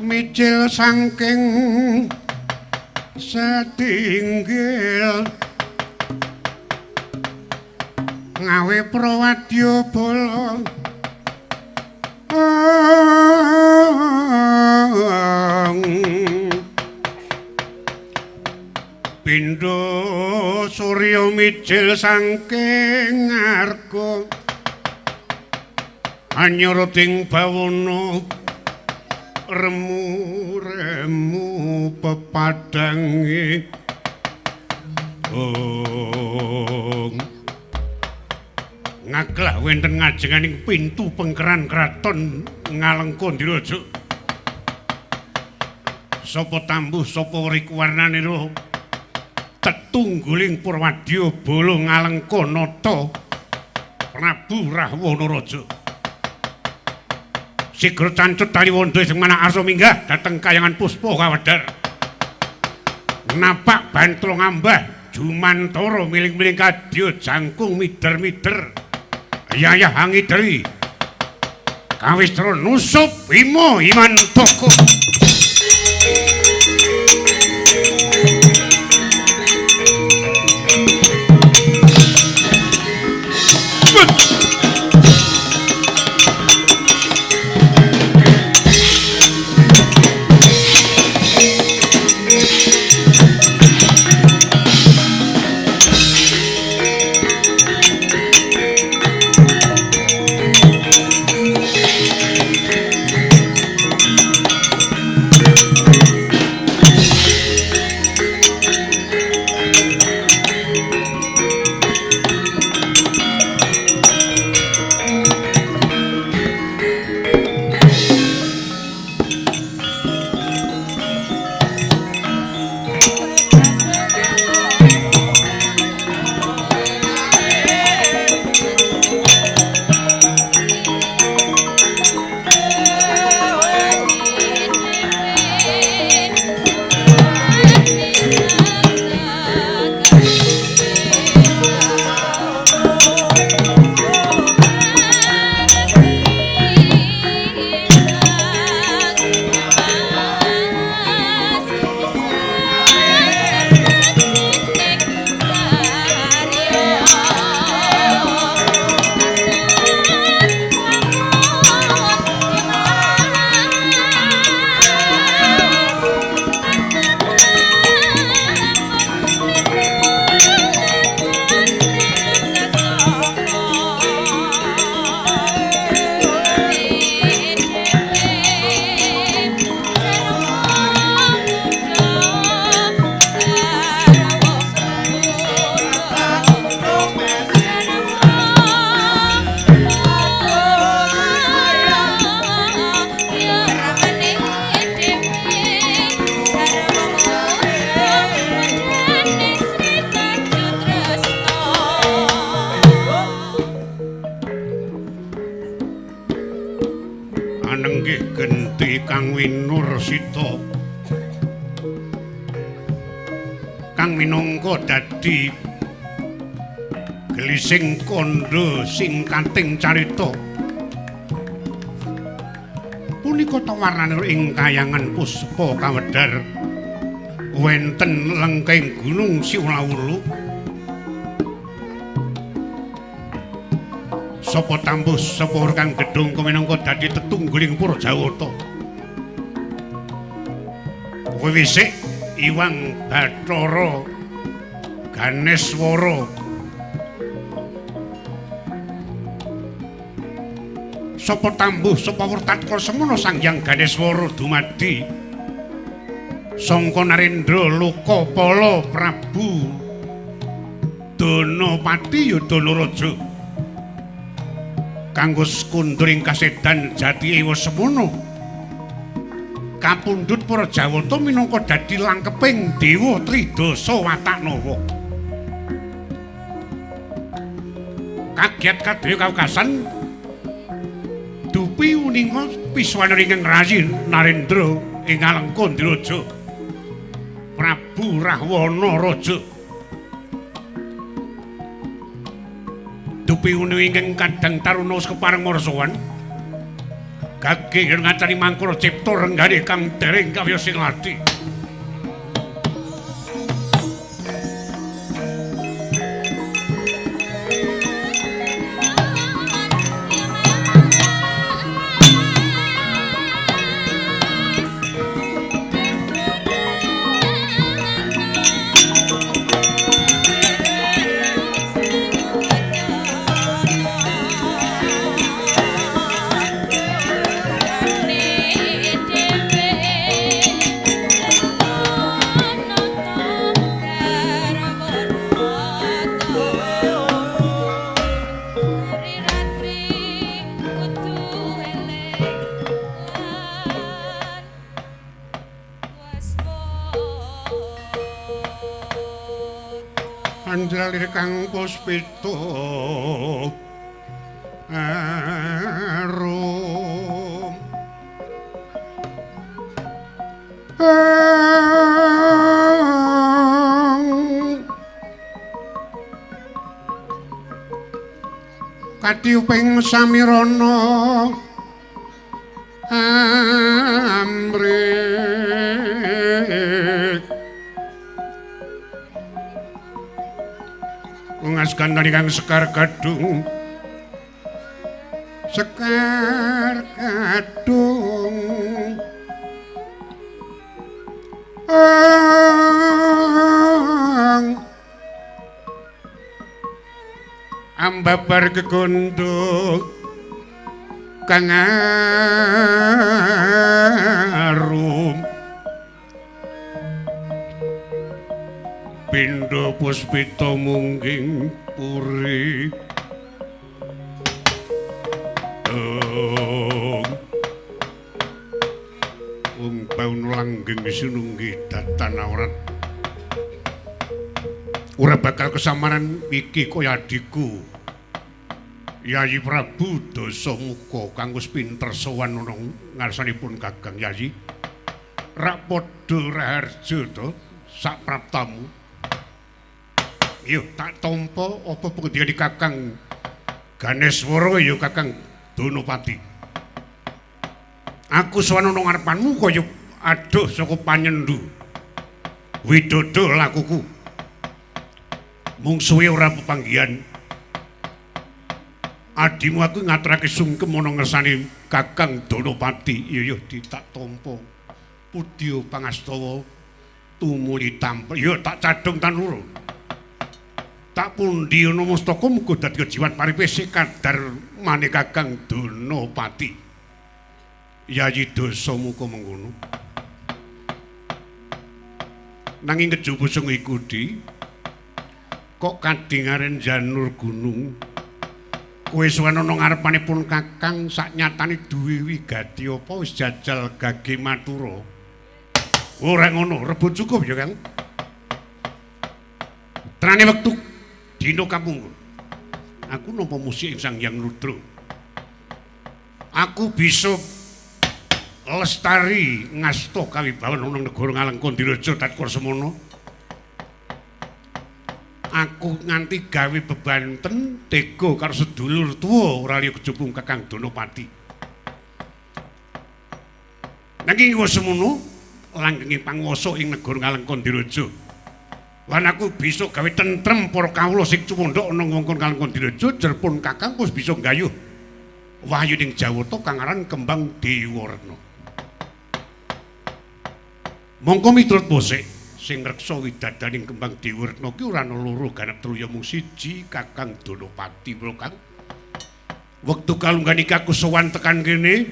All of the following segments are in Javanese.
Mijil saking setinggil ngawe prawadya bala pindha surya mijil saking ngarga anyarating bawana remu-remu pepadange ong ngaklah wonten ngajenganing pintu pengkeran kraton Ngalengka Ndiraja. Sapa tambuh sapa riku warnane tetungguling Purwadya bala Ngalengka nata Prabu Rahwana Raja. Sigra cancut tali wanda sing manah arsa minggah dhateng kayangan Puspa Kawedar. Napak bantla ngambah jumantara miling-miling kadya jangkung mider-mider. Yayah angideri. Kawistra nusup Bima Imantaka. Kang Winursita kang minangka dadi gelising kandha singkating carita punika tawarnane ing kayangan Puspa Kawedar wenten lengking gunung Siwlawulu. Sapa tambuh sapa kang gedhong minangka dadi tetungguling para Jawata. Wiwisik Iwang Bathara Ganeswara sapa tambuh sapa wurtatkala semono Sang Hyang Ganeswara dumadi sangka Narendra Lokapala Prabu Danapati Yudhanaraja kanggo sekundur ing kasedan jati ewa semono kapundhut para Jawata minangka dadi langkeping dewa Tridasa Wataknawa. Kagiat kadaya kawekasan dupi uninga piswana ingkang rayi Narendra ing Alengka Ndiraja Prabu Rahwana Raja. Dupi uninga ingkang kadang taruna wis kepareng marsawan Gage yen ngacani mangkura cipta renggane kang dereng kawiyos ing lathi. Anjalir kang puspita arum katiuping samirana amrih ungas gandani kang sekar gadung sekar gadung ambabar gegunduk kang arum pindha puspita mungging puri ung baun langgeng sinunggi datan aurat ora bakal kesamaran iki kaya adhiku Yayi Prabu Dasamuka kang wis pinter sowan ana ngarsanipun Kakang Yayi rak padha raharja to sak praptamu. Yo tak tampa apa pengendikane Kakang Ganeswara ya Kakang Donopati. Aku sowan ana ngarepanmu kaya adoh saka panyendu. Widodo lakuku. Mung suwe ora pepanggihan. Adimu aku ngaturake sungkem ana ngersane Kakang Donopati. Iya yo ditak tampa. Pudya pangastawa tumuli tampa. Yo tak cadhung tanura. Tak pundi ana mustaka muga dadi kejiwat paripis kadar mane Kakang Donopati. Yayi Dasamuka mengkono. Nanging kejaba sing iku di kok kadingaren janur gunung. Kowe sowan ana ngarepanipun Kakang saknyatane duwe wigati apa wis jajal gage matura. Ora ngono, rebut cukup ya Kang. Terane wektu dina kapungkur. Aku nampa musik ing Sang Hyang Rudra. Aku bisa lestari ngasta kawibawan ana negara Ngalengka Diraja Tatkara semono. Aku nganti gawe bebanten tega karo sedulur tuwa ora liya kejaba Kakang Donopati. Nanging wis semono langgenge panguwasa ing negara Ngalengka Diraja. Lan aku bisa gawe tentrem para kawula sing cumandhak ana ngongkon Ngalengka Diraja jerpun Kakang wis bisa nggayuh wahyuning Jawata kang aran Kembang Dewaretna. Mongko miturut musik sing ngreksa widadaning Kembang Dewaretna ki ora ana loro ganep telu ya mung siji Kakang Donopati. Mula Kang wektu kalunggan iki aku sowan tekan kene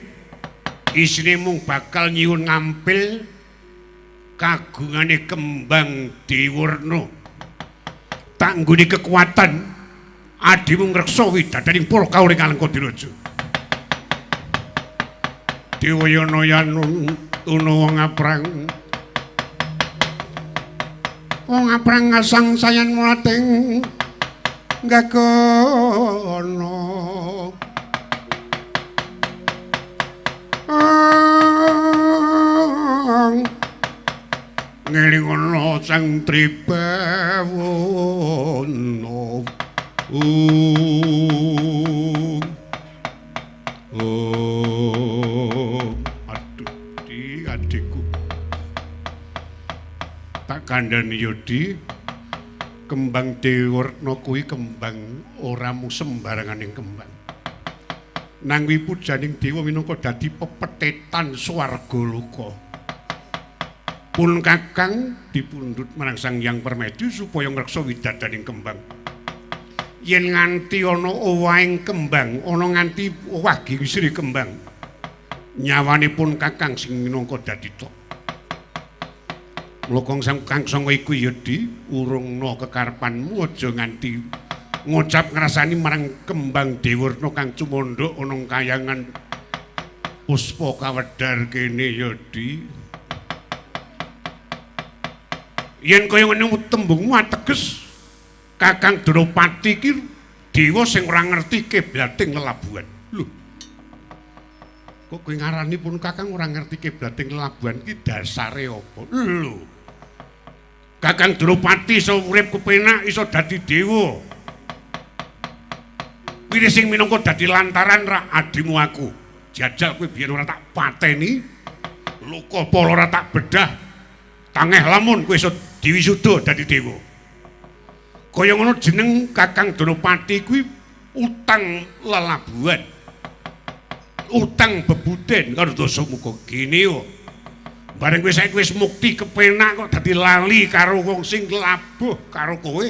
isine mung bakal nyuwun ngampil kagungane Kembang Dewaretna. Tak nggone kekuatan adimu ngreksa widadaning para kawula ing Alengka Diraja. Dewayana yanun tuna wong aprang. Wong aprang ngasang sayan mulating gagono. Ngelingono sang tribawono. Om. Om. Kandhane Yudi, kembang Dewarna kuwi kembang ora mung sembaranganing kembang. Nang wipujaning dewa minangka dadi pepetetan swarga loka. Pun Kakang dipundhut marang Sang Hyang Permedi supaya ngreksa widadaning kembang. Yen nganti ana owahing kembang, ana nganti owah gingsire kembang, nyawane pun Kakang sing minangka dadi tok. Mula Kang Kang Sanga iku ya Di, urungna kekarepanmu aja nganti ngucap ngrasani marang kembang Dewarna kang cumandhak ana kayangan puspa kawedhar kene ya Di. Yen kaya ngene tembungmu ateges Kakang Dronopati iki dewa sing ora ngerti kiblating lelabuhan. Lho. Kok kowe ngarani pun Kakang ora ngerti kiblating lelabuhan iki dasare apa? Lho. Kakang Dronopati iso urip kepenak, iso dadi dewa. Kuwi sing minangka dadi lantaran ra adimu aku. Jajal kowe biyen ora tak pateni, luka pala ora tak bedah. Tangeh lamun kowe iso diwisuda dadi dewa. Kaya ngono jeneng Kakang Dronopati kuwi utang lelabuhan. Utang bebuden karo Dasamuka gene yo. Bareng kowe saiki wis mukti kepenak kok dadi lali karo wong sing labuh karo kowe.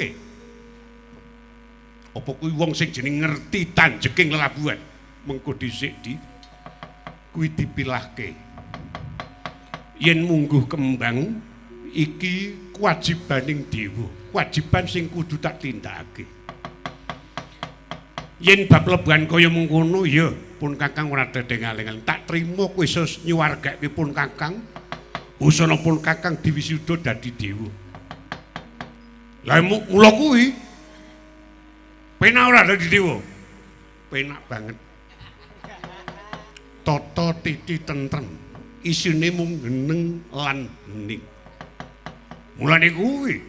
Apa kuwi wong sing jeneng ngerti tanjeking lelabuhan? Mengko dhisik Di, kuwi dipilahke. Yen mungguh kembang iki kewajibaning dewa, kewajiban sing kudu tak tindakake. Yen bab lebuhan kaya mengkono ya pun Kakang ora dedeng aling-aling. Tak trimo kowe iso nyuwargake pun Kakang. Busana pun Kakang diwisuda dadi dewa. Lah mula kuwi penak ora dadi dewa? Penak banget. Tata titi tentrem, isine mung geneng lan bening. Mulane kuwi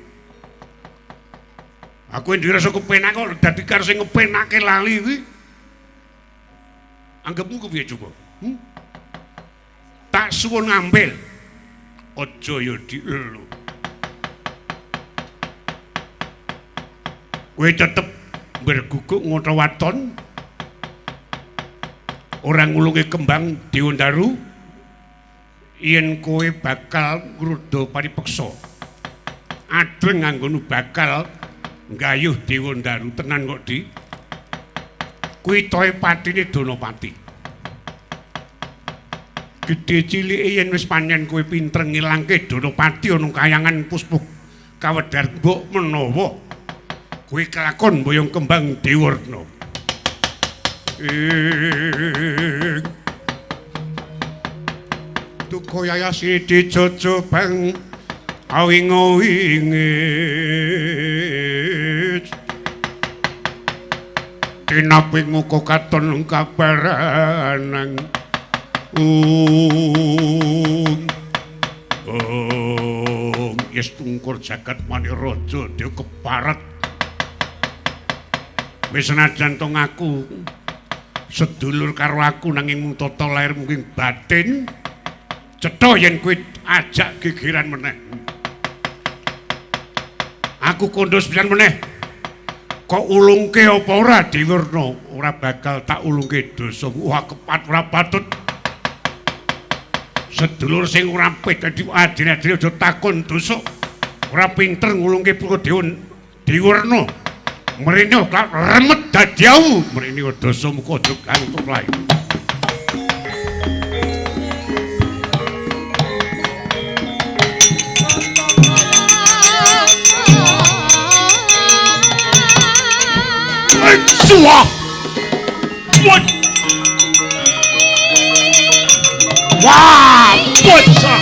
aku duwe rasa kepenak kok dadi karo sing ngepenake lali kuwi. Anggepmu kepiye coba? Tak suwun ngambil. Aja ya Di lho. Kowe tetep berguguk ngotho waton. Ora ngulungi kembang Dewandaru yen kowe bakal ngruda paripeksa. Adreng nganggono bakal nggayuh Dewandaru tenan kok Di. Kuwi tohe patine Donopati. Gedhe cilike yen wis pancen kowe pinter ngilangke Donopati ana kayangan puspa kawedhar mbok menawa kowe kelakon boyong kembang Dewarna. Ing duka yayasi dijojobang awingo-wingit tinaping muka katon kabaranang ung yes tungkur jagat maniraja dewa keparet. Wis senajan to ngaku sedulur karo aku nanging mung tata lair mungkin batin cetha yen kowe ajak gegeran meneh. Aku kandha sepisan meneh. Kok ulungke apa ora Dewarna? Ora bakal tak ulungke dosa. Wah kepat ora patut. Sedulur sing ora apik dadi adine-adine aja takon dosa. Ora pinter ngulungke putra Dewarna. Mrene remet dadi awu. Mrene dosa muka aja kantuk lae. Wah! Wah! Bocah!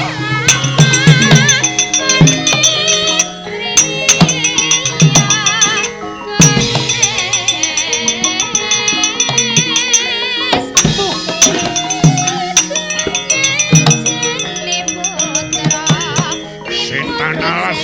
Setan alas.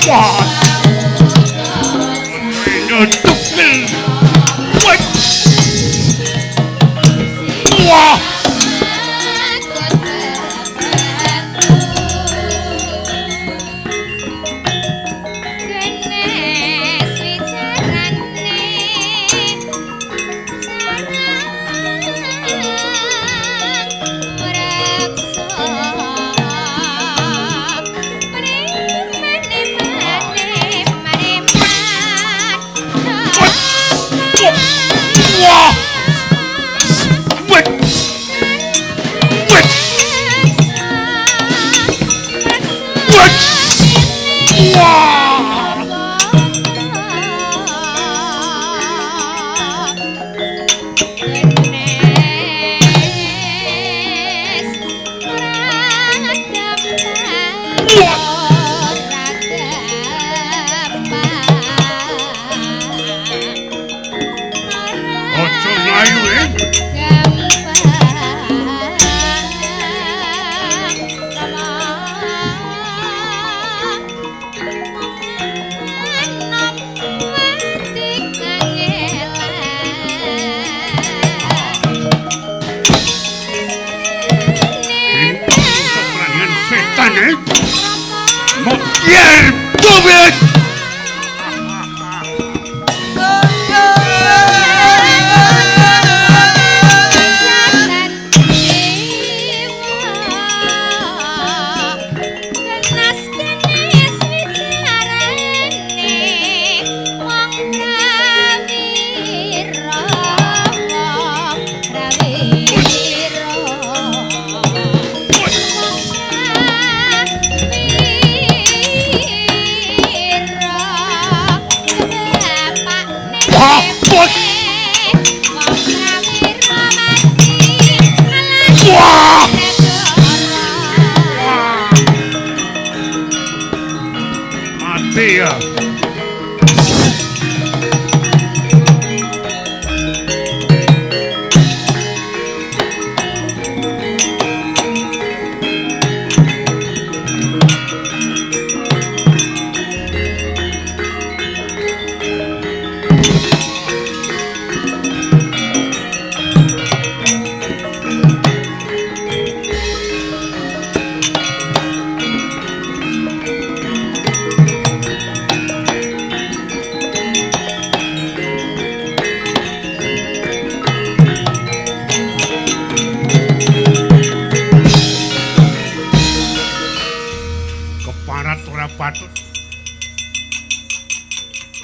Wah. Tukil. Wah.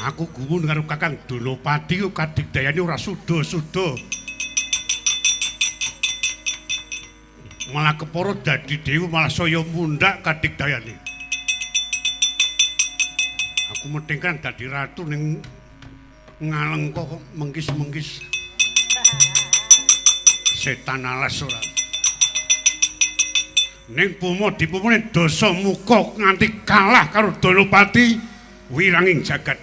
Aku gumun karo Kakang Donopati kadigdayane ora suda-suda. Malah kepara dadi dewa malah saya mundhak kadigdayane. Aku methingkang dadi ratu ning Ngalengka kok mengkis-mengkis. Setan alas ora. Ning Puma dipumune Dasamuka nganti kalah karo Donopati wiranging jagat.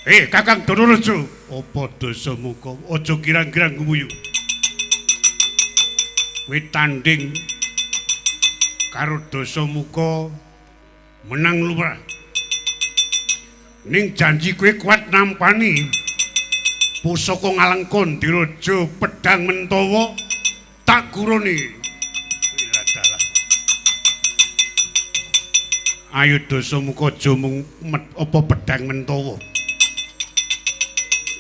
Kakang Donorejo, apa Dasamuka? Aja kirang-kirang guyu. Kowe tanding karo Dasamuka menang lumrah. Ning janji kowe kuat nampani pusaka Ngalengka Ndiraja pedhang Mentawa tak gurune. Ayo Dasamuka aja mung apa pedhang Mentawa.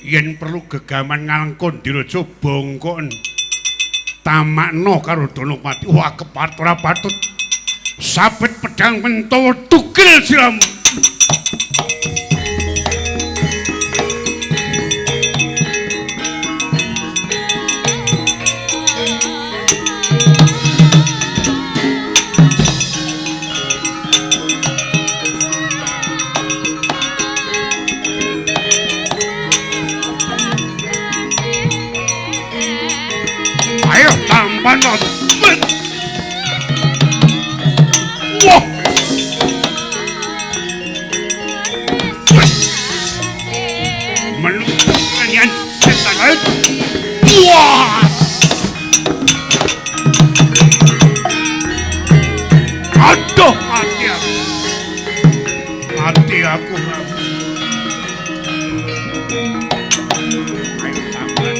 Yen perlu gegaman Ngalengka Ndiraja bongkoken tamakna karo Donopati. Wah, kepat ora patut. Sabet pedhang Mentawa tugel siramu. Wah. Menunggu setan. Wah. Aduh, mati aku. Mati aku. Ayo sampean.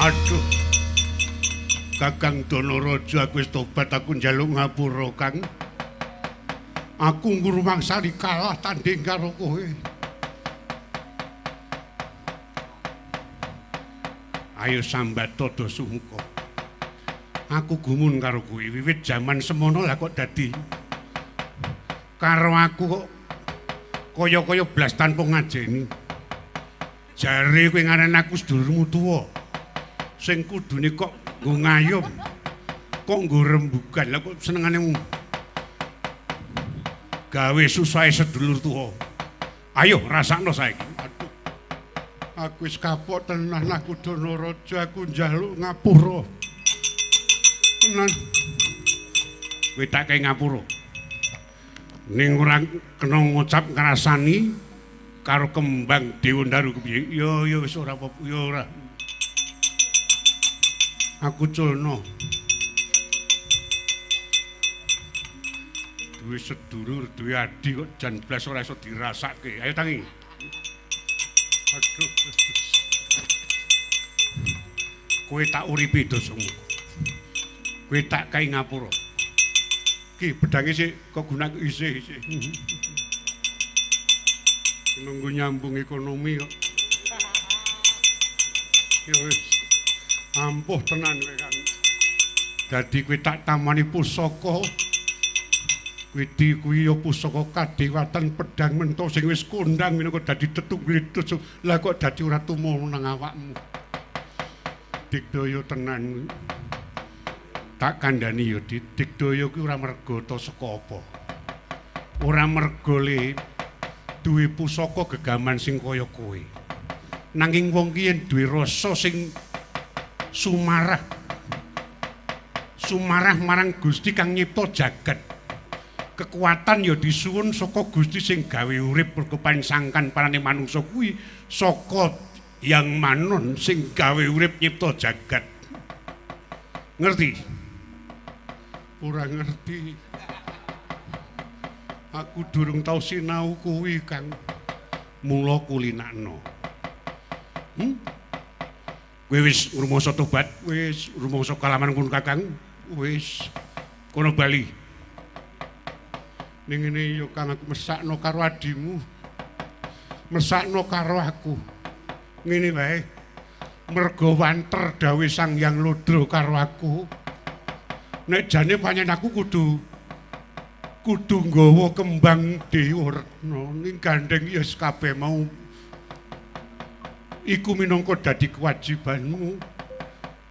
Aduh. Kakang Donaraja aku wis tobat, aku njaluk ngapura, Kang. Aku ngrumangsani kalah tanding karo kowe. Ayo sambat Dasumuka. Aku gumun karo kowe wiwit jaman semono lah kok dadi karo aku kok kaya-kaya blas tanpa ngajeni. Jare kowe ngarani aku sedulurmu tuwa. Sing kudune kok nggo ngayom, kok nggo rembugan. Lah kok senengane gawe susahe sedulur tuwa. Ayo rasakno saiki. Aduh. Aku wis kapok tenan aku Donaraja, aku njaluk ngapura. Tenan. Kowe tak kei ngapura. Ning ora kena ngucap ngrasani karo kembang Dewandaru kepiye? Ya ya wis ora apa-apa, ya ora. Aku culno. Duwe sedulur, duwe adi kok jan blas ora iso dirasake. Ayo tangi. Aduh. Kowe tak uripi Dasumuka. Kowe tak kai ngapura. Ki pedange sik kok gunake isih isih. Nunggu nyambung ekonomi kok. Ya wis. Ampuh tenan kowe, Kang. Dadi kowe tak tamani pusaka. Widi kuwi ya pusaka kadewatan pedang mento sing wis kondang minangka dadi tetunggul. Lah kok dadi ora tumono nang awakmu. Digdaya tenan. Tak kandhani ya Digdaya kuwi ora mergata saka apa. Ora merga le duwe pusaka gegaman sing kaya kowe. Nanging wong ki yen duwe rasa sing sumarah. Sumarah marang Gusti kang nyipta jagat. Kekuatan ya disuwun saka Gusti sing gawe urip mergo pansangkan parane manungsa kuwi saka Yang Manon sing gawe urip nyipta jagat. Ngerti? Ora ngerti. Aku durung tau sinau kuwi, Kang. Mula kulinakno. Kowe wis rumangsa tobat, wis rumangsa kalaman kun Kakang, wis kono bali. Ning ngene ya Kang, aku mesakno karo adimu. Mesakno karo aku. Ngene wae. Mergo wanter dawuh Sang Hyang Ludra karo aku. Nek jane pancen aku kudu nggawa kembang Dewa Retna ning gandeng ya kabeh mau iku minangka dadi kewajibanmu.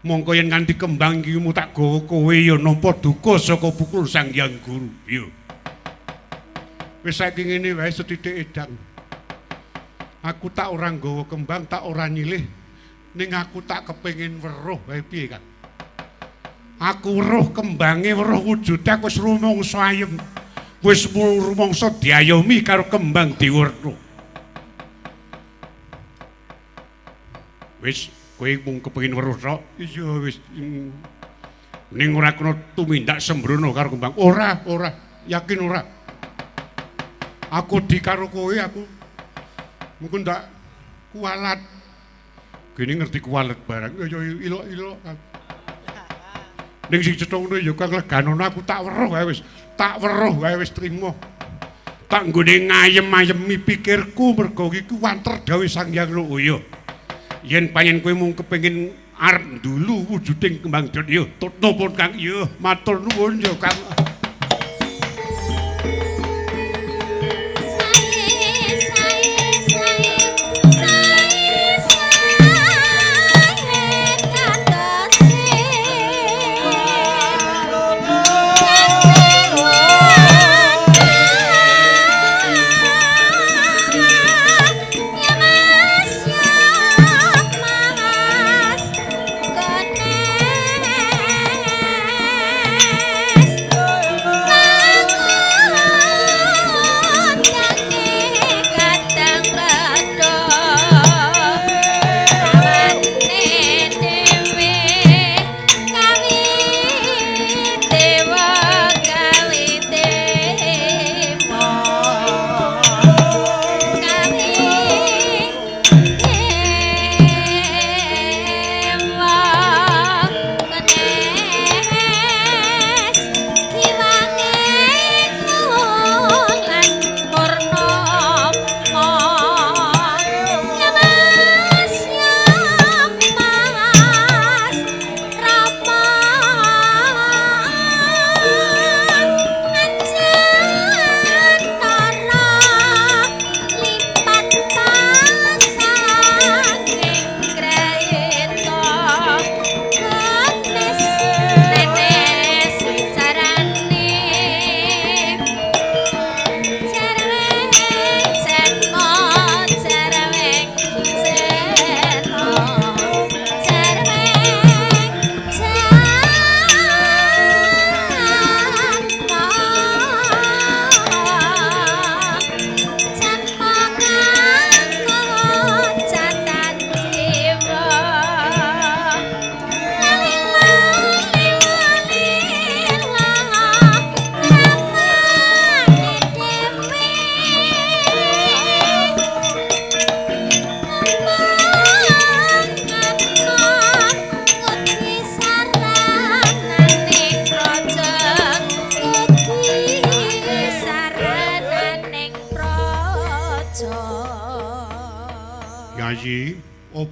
Mongko yen nganti kembang iki mu tak gawa kowe ya nampa duka saka pukul Sang Hyang Guru. Yo. Wis saiki ngene wae sethithik edang. Aku tak ora nggawa kembang, tak ora nyilih, ning aku tak kepengin weruh wae piye, Kang. Aku weruh kembange, weruh wujude, aku wis rumangsa ayem. Wis rumangsa diayomi karo kembang Dewa Retna. Wis kowe mung kepengin weruh tok. Iya wis. Ning ora kena tumindak sembrono karo kembang. Ora, ora, yakin ora. Aku di karo kowe aku mungkin ndak kualat. Gini ngerti kualat barang. Ya ilok-ilok. Ning sing cetha ngono ya Kang leganono aku tak weruh wae wis. Tak weruh wae wis trimo. Tak nggone ngayem-ayemi pikirku mergo iki wanter dawuh Sang Hyang Luhur. Yen pancen kowe mung kepengin arep ndulu wujuding kembang dot ya tutno pun Kang. Ya matur nuwun ya Kang. Yes.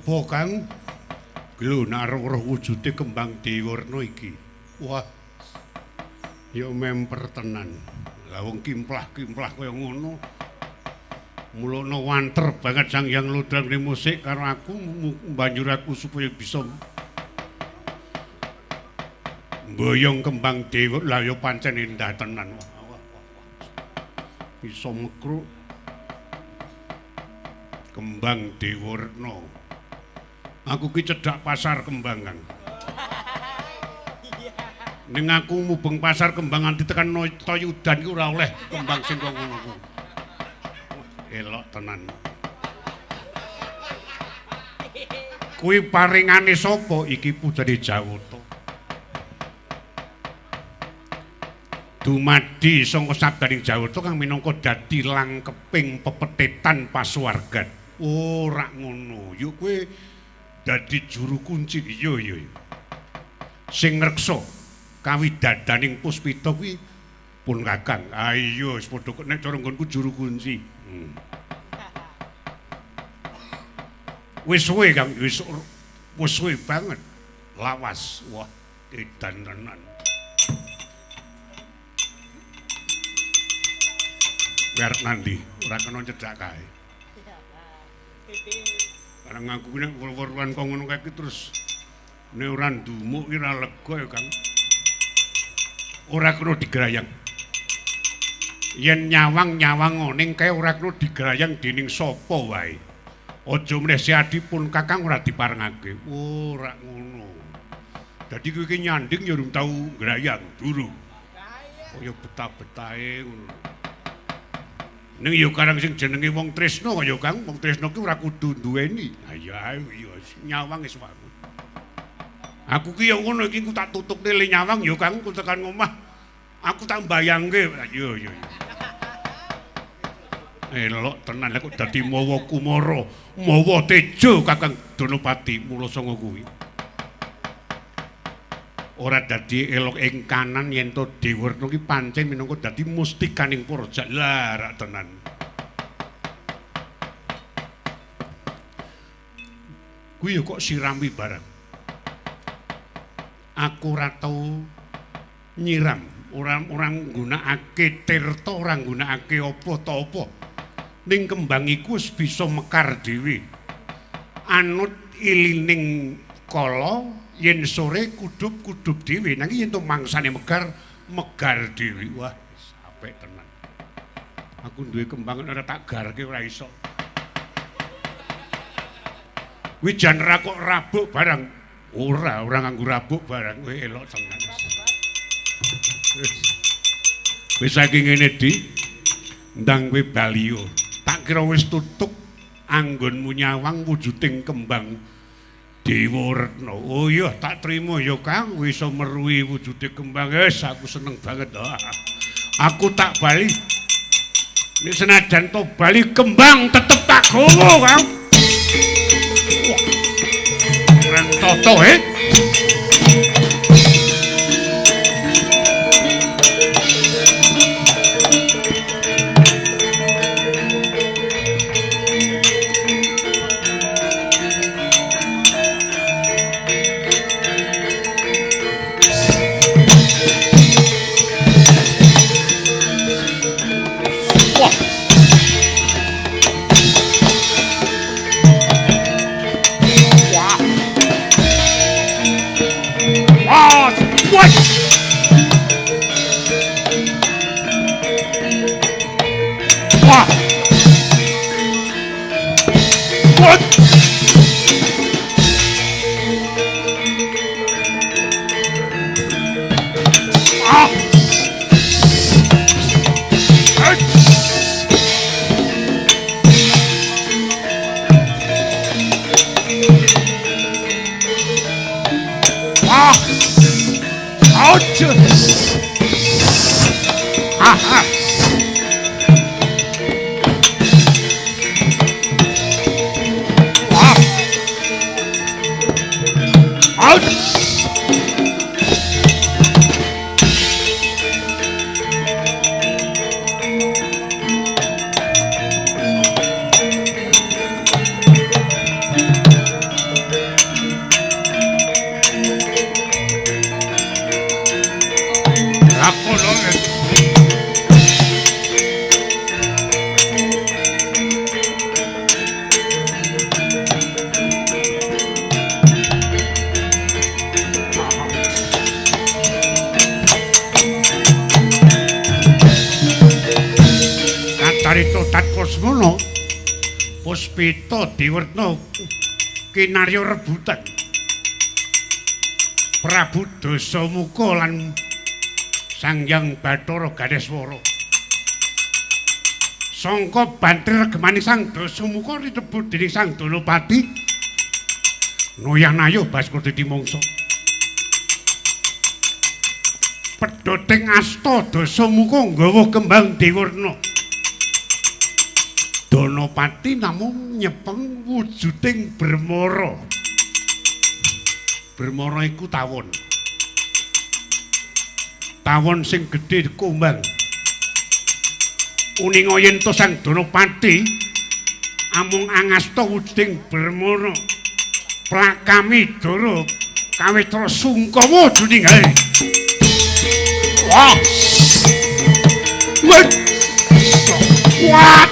Apa, Kang? Lho, nek roh wujude kembang Dewarna iki. Wah. Ya memper tenan. Lah wong kimplah-kimplah kaya ngono. Mulane wanter banget Sang Hyang Ludra ngene musik karo aku banjur aku supaya bisa mboyong kembang Dewa. Lah ya pancen endah tenan. Wah, wah, wah. Bisa mekruk kembang Dewarna. Aku ki cedhak pasar kembang, Kang. Ning aku mubeng pasar kembang nganti tekan Toyudan ki ora oleh kembang sing kaya ngono ku. Elok tenan. Kuwi paringane sapa? Iki pujane Jawata. Dumadi saka sabdaning Jawata kang minangka dadi langkeping pepetetan pasuwargan. Ora ngono. Yo kowe dadi juru kunci. Iya iya. Sing ngreksa kawidadaning puspita kuwi pun Kakang. Ah iya wis padha nek cara nggonku juru kunci. Wis suwe Kang, wis suwe banget. Lawas. Wah, edan tenan. Arep nandi, ora kena cedhak kae. Karang aku nek weruan kok ngono kae terus nek ora ndumuk ki ora lega ya, Kang. Ora kena digrayang. Yen nyawang-nyawang ning kae ora kena digrayang dening sapa wae. Aja meneh seadipun Kakang ora diparengake. Ora ngono. Dadi kowe iki nyanding ya urung tau ngrayang, durung. Kaya betah-betahe ngono. Ning ya karang sing jenenge wong tresna kaya Kang, wong tresna ki ora kudu duweni. Ha iya iya nyawang wis wae. Aku ki ya ngono iki ku tak tutukne le nyawang ya Kang, ku tekan omah. Aku tak mbayangke. Iya iya. Elok tenan lek kok dadi mawa kumara, mawa tejo Kakang Donopati mula sanga kuwi. Ora dadi elok ing kanan yen to Dewarna ki pancen minangka dadi mustikaning para jalar tenan. Kuwi ya kok sirami barang. Aku ora tau nyiram, ora nggunakake tirta, ora nggunakake apa ta apa. Ning kembang iku wis bisa mekar dhewe. Anut ilining kala yen sore kudup-kudup dhewe, nanging yen to mangsane megar, megar dhewe. Wah, apik tenan. Aku duwe kembang ora tak garke ora iso. Kuwi jan ra kok rabuk barang. Ora, ora nganggo rabuk barang. Kowe elok tenan. Wis saiki ngene, Di. Ndang kowe baliyo. Tak kira wis tutuk anggonmu nyawang wujuding kembang Dewaretna. Oh iya, tak trimo ya Kang, wis iso meruhi wujude kembang. Wis aku seneng banget. Aku tak bali. Nek senajan to bali kembang tetep tak gowo, Kang. Wah. Kurang toto, eh. ngono. Kacarita tatkala semono Puspita Diwerna kinarya rebutan. Prabu Dasamuka lan Sang Hyang Bathara Ganeswara. Sangka bantri regemaning Sang Dasamuka ritebut dening Sang Danapati. Noyah-nayuh Baskara dadi mangsa. Pedhoting asta Dasamuka nggawa kembang Dewarna. Danapati namung nyepeng wujuding Bremara. Bremara iku tawon. Tawon sing gedhe kumbang. Uninga yen to Sang Danapati amung angasta wujuding Bremara. Plakami dara kawitra sungkawa duningale. Wah. Wah. Wah.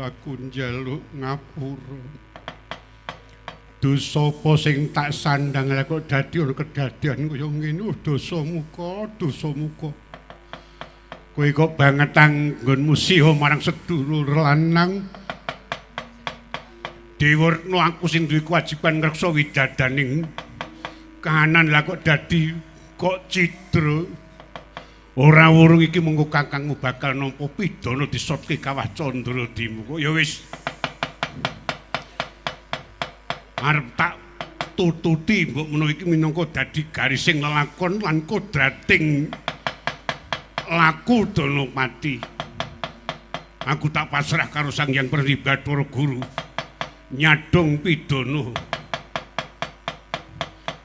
Aku njaluk ngapura. Dosa apa sing tak sandang lha kok dadi ana kedadian kaya ngene? Dosa muka, dosa muka. Kowe kok banget anggonmu siha marang sedulur lanang. Dewarna aku sing duwe kewajiban ngreksa widadaning kahanan lha kok dadi kok cidra. Ora wurung iki mengko kakangmu bakal nampa pidana disotke kawah Candra Dimuka. Ya wis. Arep tak tututi mbok menawa iki minangka dadi garising lelakon lan kodrating laku Danapati. Aku tak pasrah karo Sang Hyang Pradi Bathara Guru nyadong pidana.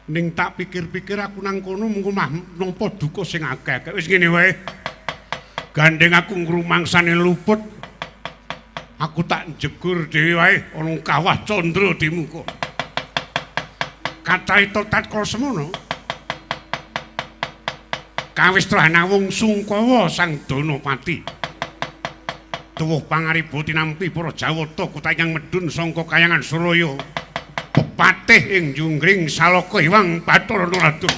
Ning tak pikir-pikir aku nang kono mengko mah nampa duka sing akeh. Wis ngene wae. Gandeng aku ngrumangsane luput. Aku tak njegur dhewe wae ana kawah Candra Dimuka. Kacarita tatkala semono kawis nawung sungkawa Sang Danapati. Tuwuh pangariba tinampi para Jawata kutha ingkang medhun sangka kayangan Suraya. Pepatih ing Junggring Salaka Hyang Bathara Narada.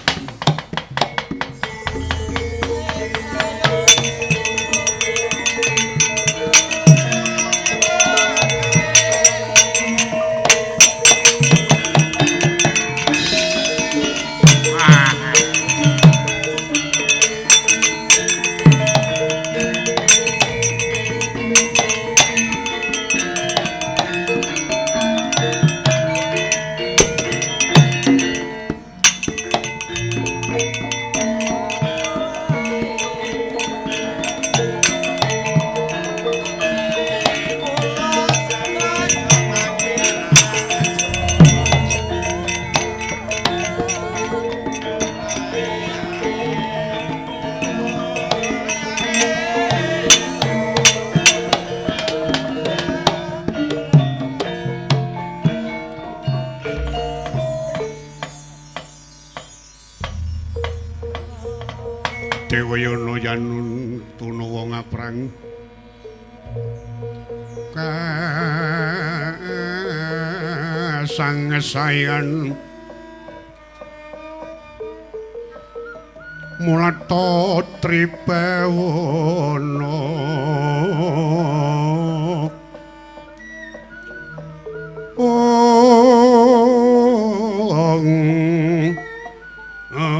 Dewayana yanun tunawa ngaprang kasangesayan mulata tribawana ong ong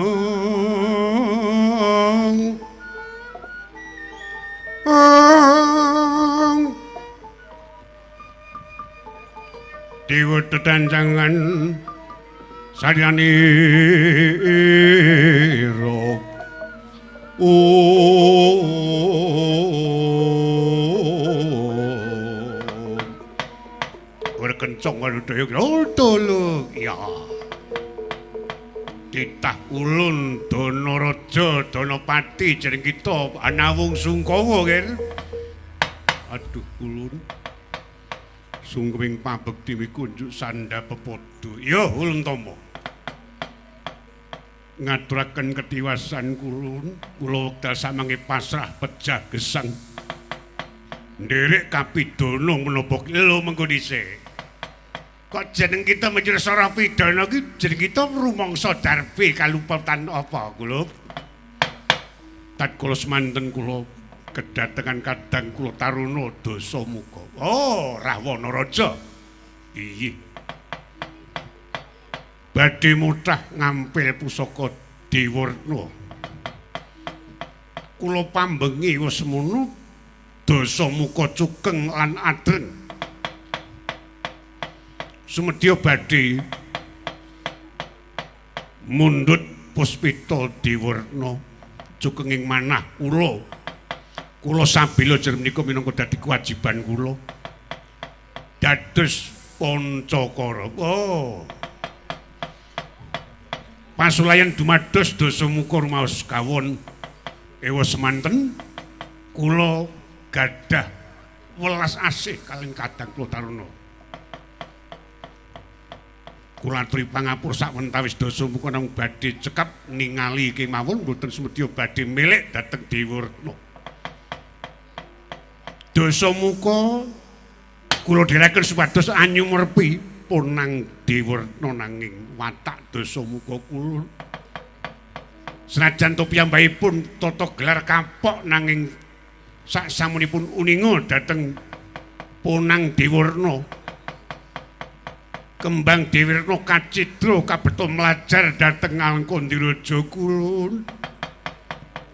ong dewa tetanjangan saryanira kencong karo daya tolong ya titah ulun Danaraja Danapati jeneng kita anawung sungkawa ger. Aduh ulun sungkewing pabekti mikunjuk sandha pepodo. Ya ulun tama ngaturaken ketiwasan kulun kula wekdal samangke pasrah pejah gesang nderek kapidana menapa lho mengko dhisik. Kok jeneng kita menjadi seorang pidana iki jeneng kita rumangsa darbe kalupetan apa kula? Tatkala semanten kula kedatengan kadang kula taruna Dasamuka. Oh, Rahwana Raja. Iya. Badhe mutah ngampil pusaka Dewarna. Kula pambengi wis semono Dasamuka cukeng lan adreng. Sumedya badhe mundhut puspita Dewarna cukenging manah kula. Kula sabila jer menika minangka dadi kewajiban kula. Dados Pancakara. Oh. Pasulayan dumados Dasamuka rumaos kawon. Ewa semanten kula gadah welas asih kalih kadang kula taruna. Kula aturi pangapura sawentawis Dasamuka namung badhe cekap ningali kemawon mboten sumedya badhe milik dhateng Dewarna. Dasamuka kula dherekaken supados anyumerpi punang Dewarna nanging watak Dasamuka kula senajan to piyambakipun tata gelar kapok nanging sak samunipun uninga dhateng punang Dewarna. Kembang Dewarna kacidra kabeto mlajar dhateng Alkondiraja kulun.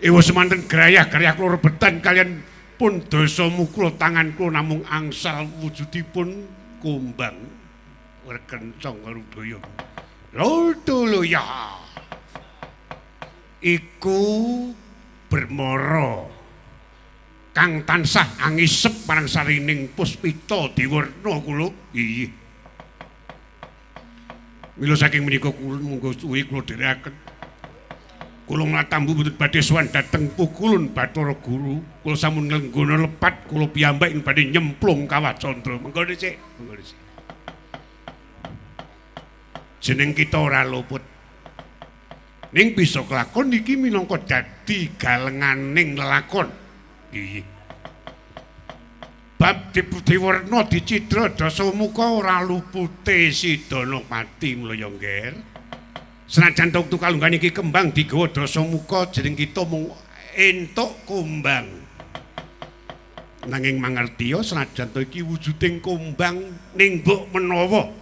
Ewa semanten grayah-grayah kula rebetan kalian pun Dasamuka tangan kula namung angsal wujudipun kumbang. Rekencong karo daya. Lho ya. Iku Bermara kang tansah angisep marang sarining puspita Dewarna kula. Iya. Mila saking menika kula monggo suwi kula dherekaken. Kula mlatambu mboten badhe sowan dhateng pukulun Bathara Guru. Kula sampun nglenggana lepat kula piyambak ing badhe nyemplung kawah candra. Monggo dhisik, monggo dhisik. Jeneng kita ora luput. Ning bisa kelakon iki minangka dadi galenganing lelakon. Iya. Bab Dewarna dicidra Dasamuka ora lupute si Danapati mula ya ngger. Senajan wektu kalungguhan iki kembang digawa Dasamuka jeneng kita mung entuk kumbang. Nanging mangertiya senajan to iki wujuding kumbang ning mbok menawa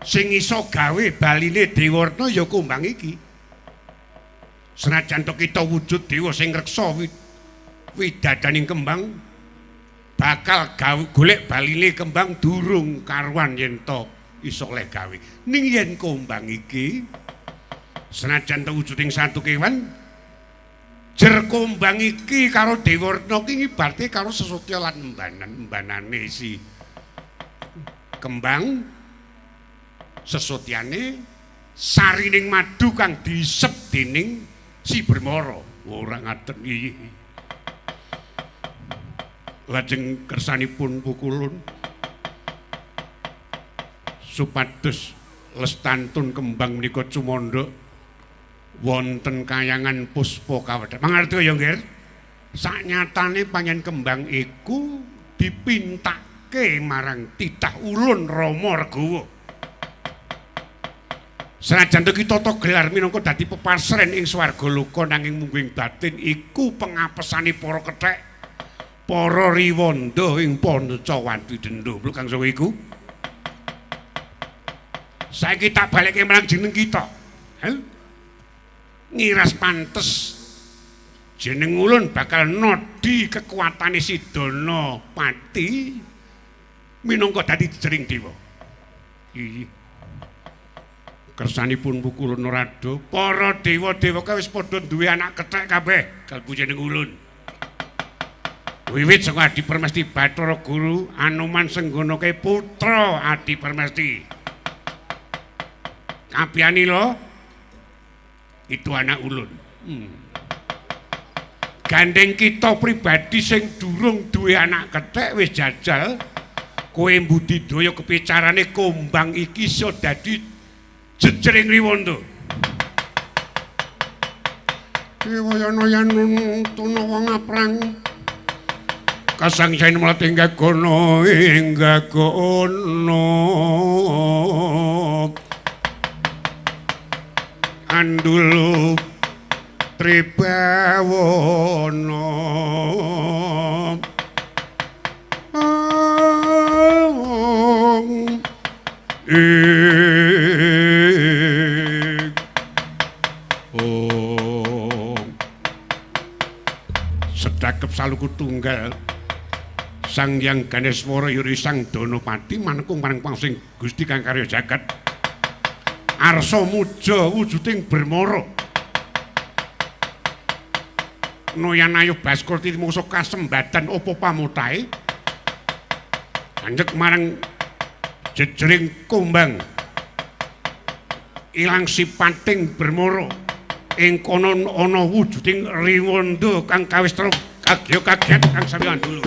sing iso gawe baline Dewarna ya kumbang iki. Senajan to kita wujud dewa sing reksa widadaning kembang bakal gawe golek baline kembang durung karuan yen to iso oleh gawe. Ning yen kumbang iki senajan to wujuding satu kewan jer kumbang iki karo Dewarna iki ngibarate karo sesotya lan embanan. Embanane si kembang sesotyane sarining madu kang diisep dening si Bermara. Ora ngaten iki. Lajeng kersanipun pukulun supados lestantun kembang menika cumandha Wonten kayangan puspa kawedhan. Mangerti ya, Nggir? Saknyatane panjen kembang iku dipintake marang titah ulun Rama Regawa. Senajan to kita tata gelar minangka dadi pepasren ing swarga loka nanging mungguing batin iku pengapesane para kethek, para riwanda ing Pancawati Dendo. Lho Kang Sawa iku. Saiki tak balekke marang jeneng kita. Heh? Ngiras pantes jeneng ulun bakal nodi kekuatane Sidana Pati minangka dadi jering dewa. Iya. Kersanipun Pukulun Narada, para dewa-dewa kae wis padha duwe anak kethek kabeh kalbu jeneng ulun. Wiwit saka Adi Permesti Bathara Guru Anoman Senggana kae putra Adi Permesti. Kapiyani lho itu anak ulun. Gandeng kita pribadi sing durung duwe anak kethek wis jajal kowe mbudidaya kepicarane kumbang iki iso dadi jejering riwanda. Kewayana yanun tuna wong aprang kasangsaen mlati gagana ing gagana andulu tribawana sedakep saluku tunggal Sang Hyang Ganeswara yuri Sang Danapati manekung marang pangsing Gusti kang karya jagat arsa muja wujuding bermara noyan ayu Baskara tinimungsa kasembadan apa pamutahe anjek marang jejering kumbang ilang sipating bermara ing kono ana wujuding riwanda kang kawis kagya kaget kang sami andulu.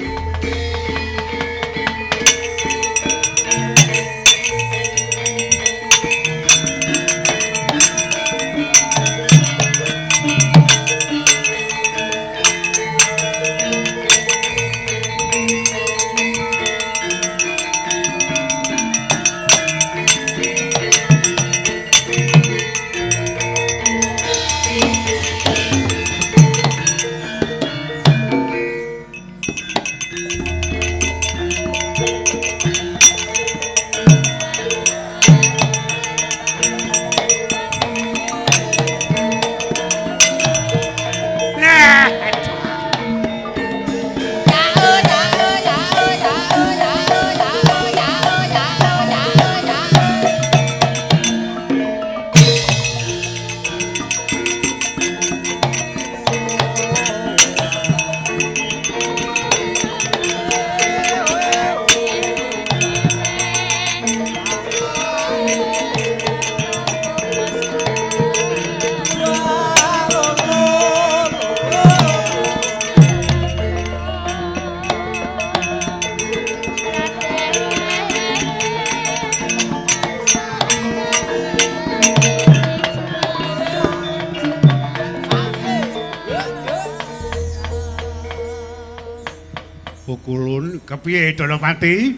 Kepiye Danapati?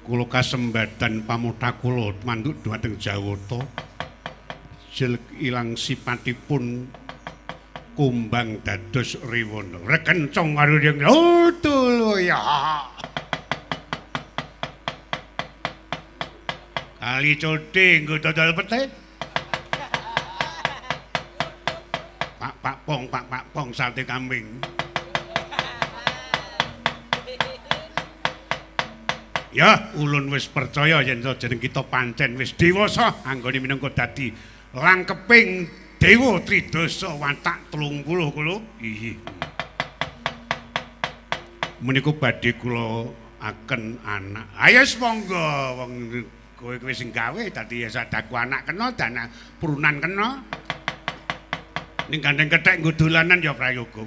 Kula kasembadan pamutha kula manduk dhumateng Jawata. Jelek ilang sipatipun kumbang dados riwana. Rekencong karo ring ya. Kali codhe nggo dodol pete. Pak pak pong pak pak pong sate kambing. Ya, ulun wis percaya yen jeneng kita pancen wis dewasa anggone minangka dadi langkeping dewa tridasa watak 30 kula. Iya. Menika badhe kula aken anak. Ayo monggo wong kowe kowe sing gawe dadi ya sadaku anak kena dana purunan kena. Ning gandeng kethek nggo dolanan ya prayoga.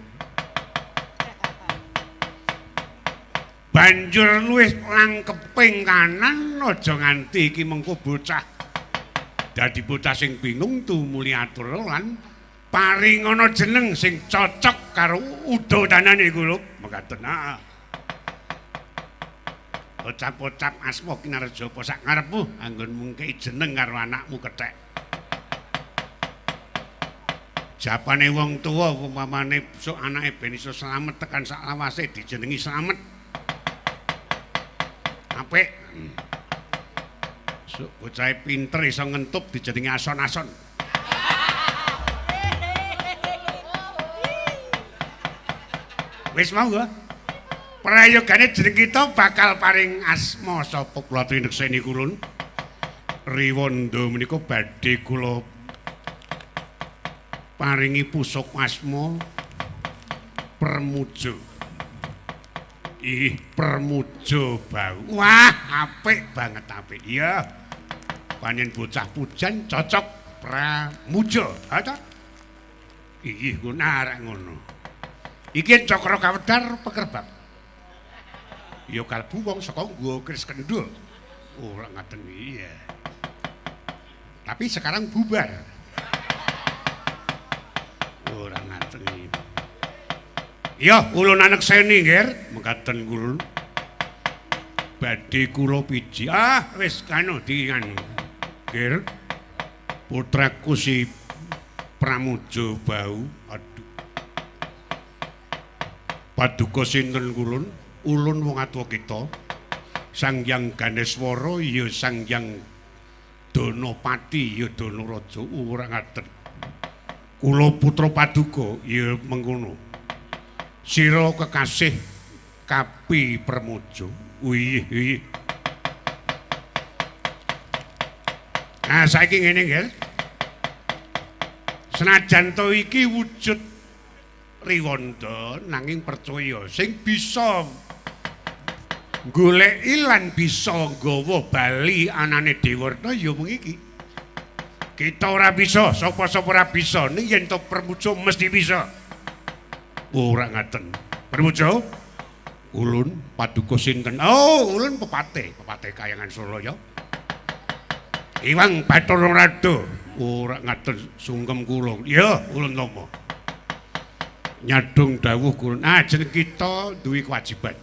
Banjur luwih langkeping kanan aja nganti iki mengko bocah Dadi bocah sing bingung tumuli atur lan paringana jeneng sing cocok karo udadanane kula. Mekaten. Heeh. Ocap-ocap asma kinarja apa sak ngarepmu anggonmu ngkei jeneng karo anakmu kethek. Japane wong tuwa umpamane sok anake ben iso slamet tekan sak lawase dijenengi slamet. Apik. Sok bocahe pinter iso ngentup dijenengi ason-ason. Wis mau ga? Prayogane jeneng kita bakal paring asma sapa kula trinekseni kulun. Riwanda menika badhe kula paringi pusuk asma Pramuja. Ih, Pramuja Bau. Wah, apik banget apik. Iya. Panen bocah pujan cocok Pramuja. Ha ta? Ih, ngono arek ngono. Iki Cakra Kawedar pekerbab. Ya kalbu wong saka nggo keris kendhul. Ora ngaten iya. Tapi sekarang bubar. Ora ngaten iki. Ya, ulun anekseni nggih, mekaten kula. Badhe kula piji. Ah, wis kanu dianu. Nggih. Putraku si Pramuja Bau. Aduh. Paduka sinten kulun? Ulun wong atua kita. Sang Hyang Ganeswara ya Sang Hyang Danapati ya Danaraja. Ora ngaten. Kula putra paduka ya mengkono. Sira kekasih Kapi Pramuja. Wih, wih. Nah, saiki ngene nggih. Senajan to iki wujud riwanda nanging percaya sing bisa goleki lan bisa nggawa bali anane Dewarta ya mung iki. Kita ora bisa, sapa-sapa ora bisa, ning yen to Pramuja mesti bisa. Ora ngaten. Pramuja, ulun paduka sinten? Oh, ulun pepate, pepate Kayangan Solo ya. Iwang Bathara Rada. Ora ngaten sungkem kula. Ya, ulun tampa. Nyadong dawuh kulun. Ah, jeneng kita duwe kewajiban.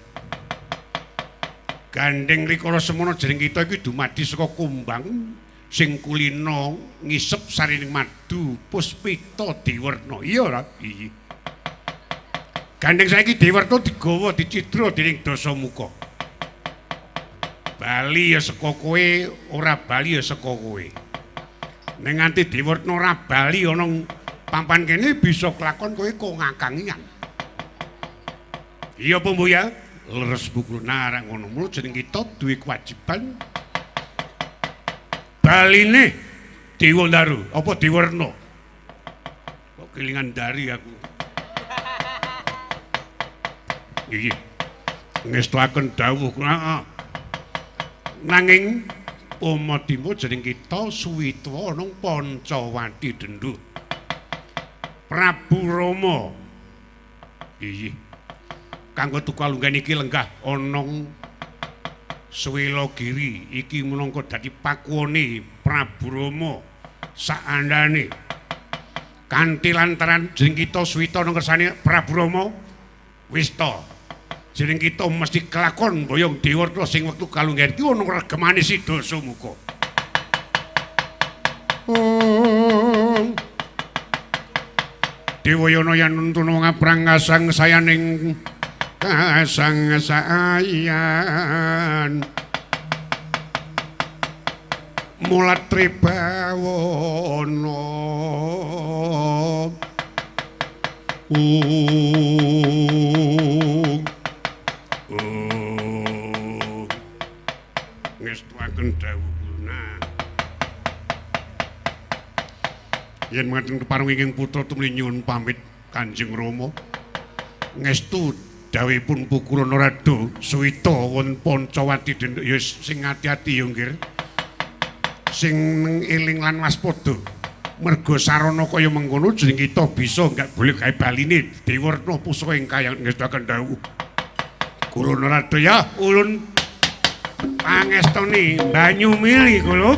Gandeng rikala semono jeneng kita iki dumadi saka kumbang sing kulina ngisep sarining madu puspita Dewarna. Iya ora? Iya. Gandeng saiki Dewarta digawa dicidra dening Dasamuka. Bali ya saka kowe, ora bali ya saka kowe. Ning nganti Dewarta ora bali ana pampan kene bisa kelakon kowe kok ngakangian. Iya apa mbuh ya? Leres bukul narang ngono mulu jeneng kita duwe kewajiban baline Dewa Ndaru apa Dewarna. Kok kelingan dari aku. Iki ngestuaken dawuh heeh. Nanging umadima jeneng kita suwitwa ana Pancawati Dendhu. Prabu Rama. Iya. Kanggo tukalunggan iki lenggah ana Swelagiri iki minangka dadi pakuwone Prabu Rama saandane. Kanthi lantaran jeneng kita suwita ana ngersane Prabu Rama wis ta. Jeneng kita mesti kelakon boyong Dewarta sing wektu kalunggan iki ana regemane si Dasamuka. Oh. Dewayana yen nuntun ngaprang kasang sayaning kasang sayan mulat tribawana ngestuaken dawuh guna yen mekaten kepareng ingkang putra tumuli nyuwun pamit Kanjeng Rama ngestu dawuhipun Pukulana Rada suwita wonten Pancawati Denduk ya sing ati-ati ya nggih sing eling lan waspada merga sarana kaya mengkono jeneng kita bisa enggak boleh gawe baline Dewarta pusaka ing kayang ngestuaken dawuh Kulana Rada ya ulun pangestoni banyu mili kula.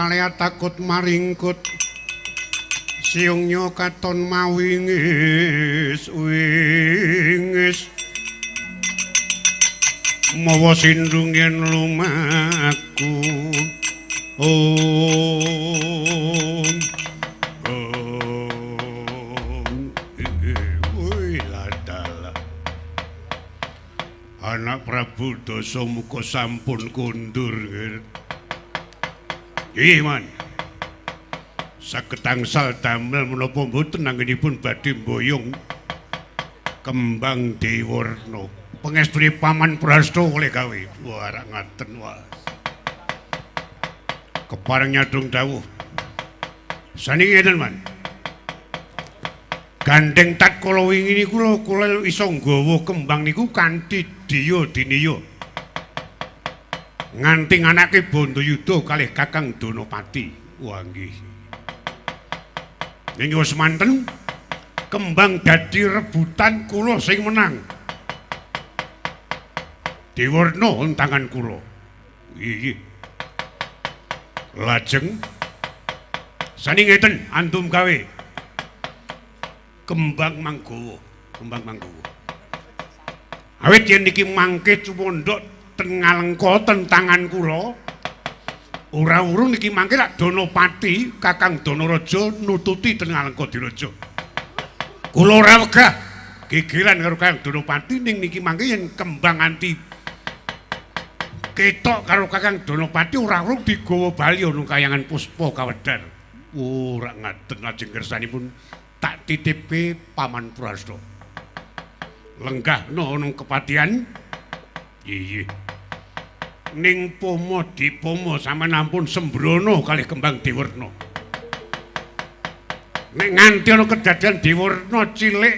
kalea takut maringkut. Siungnya katon mawingis wingis. Mawa sindung yen lumaku. Om Om ladala. Anak Prabu Dasamuka sampun kondur. Nggih, Man. Saged angsal damel menapa mboten anggenipun badhe mboyong kembang Dewarna. Pangestune Paman Prasta oleh gawe. Wah, rak ngaten wae. Kepareng nyadong dawuh. Saniki ngeten, Man. Gandeng tatkala wingi niku kula iso nggawa kembang niku kanthi diya diniya. Nganti nganake Bandayuda kalih Kakang Donopati. Wah, nggih. Ning wis manten kembang dadi rebutan kula sing menang. Dewarna tangan kula. Nggih. Lajeng sani ngeten antum gawe kembang manggawa, kembang manggawa. Awit yen niki mangke cumondhok ten Ngalengka ten tangan kula, ora urung niki mangke lak Donopati Kakang Donaraja nututi ten Ngalengka Diraja. Kula ora wegah gegeran karo Kakang Donopati ning niki mangke yen kembang anti ketok karo Kakang Donopati ora urung digawa bali ana kayangan Puspa Kawedar. Ora ngaten lajeng kersanipun tak titipke Paman Prasta. Lenggahna ana kepatihan. Iya. Ning pomo dipomo sampeyan ampun sembrono kalih kembang Dewarna. Nek nganti ana kedadian Dewarna cilik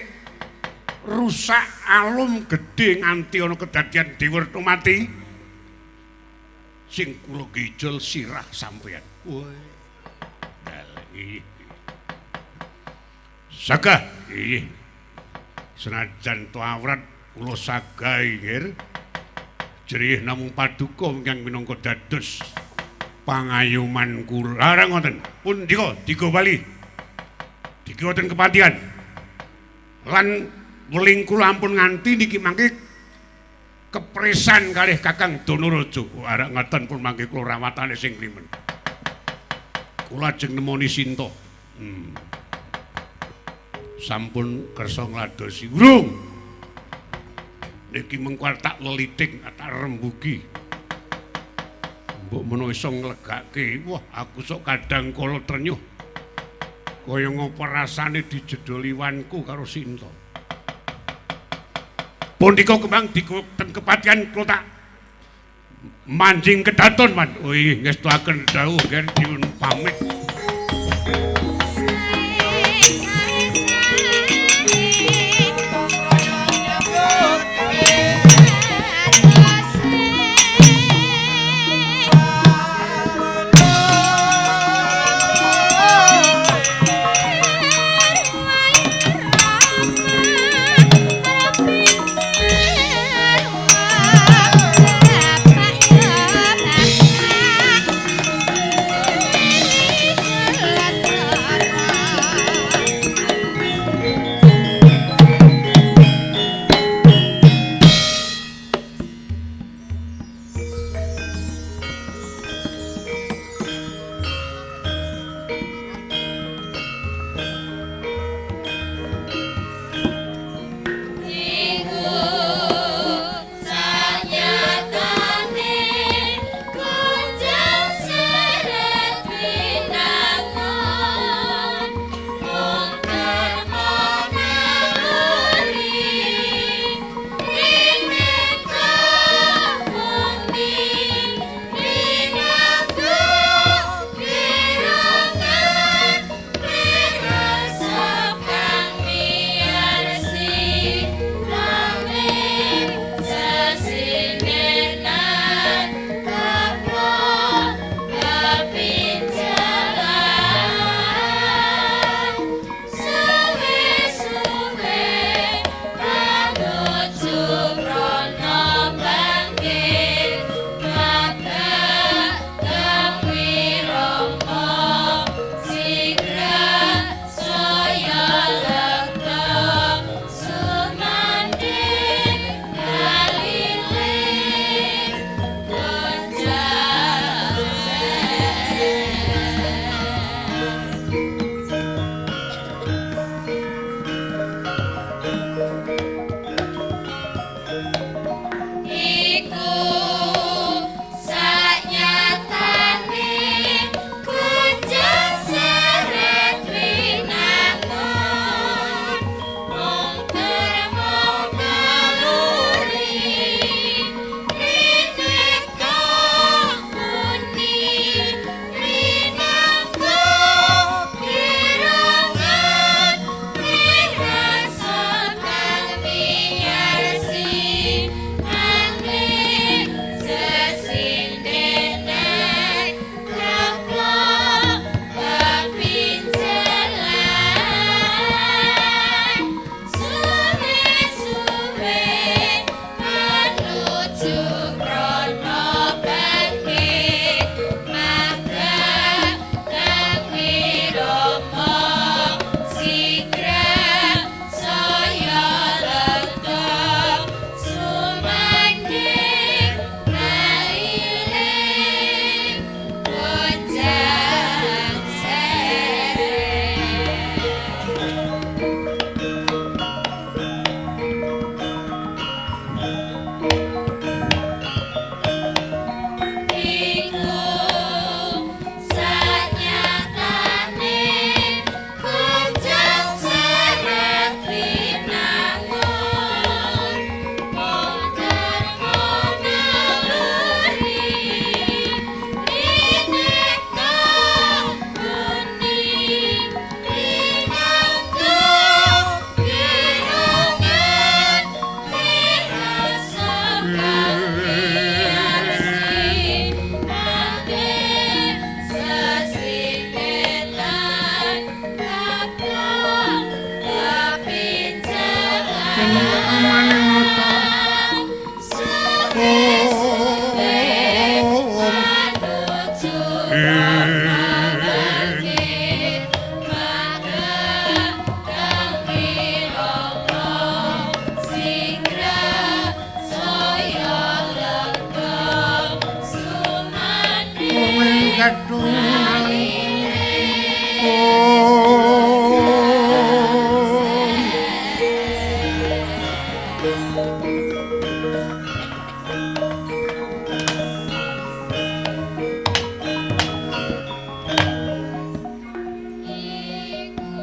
rusak alum gedhe nganti ana kedadian Dewarna mati, sing kula gejol sirah sampeyan. Woi. Dalah. Sagah, nggih. Senajan to awrat kula sagahi nggih. Jerih namung paduka ingkang minangka dados pangayuman kula. Ora ngoten. Pun dika diga bali. Dika wonten kepatihan. Lan weling kula ampun nganti niki mangke kepresan kalih Kakang Donaraja. Ora ngoten pun mangke kula rawatane sing limen. Kula ajeng nemoni Sinta. Sampun kersa ngladosi. Urung. Niki mengko tak leliting, tak rembugi. Mbok menawa iso nglegake. Wah, aku sok kadang kala trenyuh. Kaya ngapa rasane dijedholi wanku karo Sinta. Pundika kembang digawa ten kepatihan kula tak manjing kedaton, Man. Oh inggih, ngestuaken dawuh nggih nyuwun pamit. Bapak.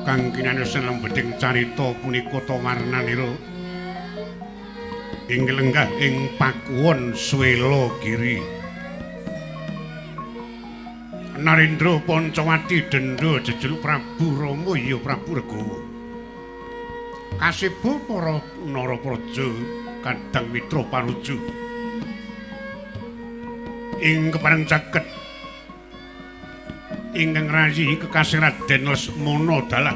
Kang kinanyosan lembeding carita punika tawarnanira ing lenggah ing Pakuwon Swelagiri. Narendra Pancawati dendha jejuluk Prabu Rama ya Prabu Regawa. Kaseba para narapraja kadang mitra panuju. Ing kepareng caket ingkang rayi kekasih Raden Lesmana dalah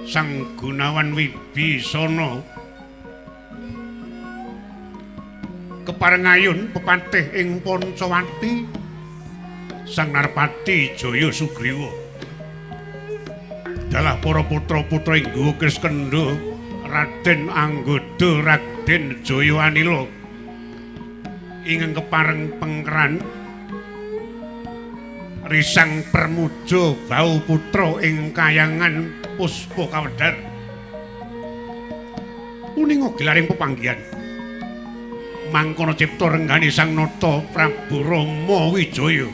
Sang Gunawan Wibisana. Kepareng ayun pepatih ing Pancawati Sang Narpati Jaya Sugriwa. Dalah para putra-putra ing Guwa Kiskendha Raden Anggada Raden Jaya Anila ingkang kepareng pengkeran Risang Permuja Bau Putra ing kayangan Puspa Kawedar. Uninga gelaring pepanggihan mangkono cipta renggane Sang Nata Prabu Rama Wijaya.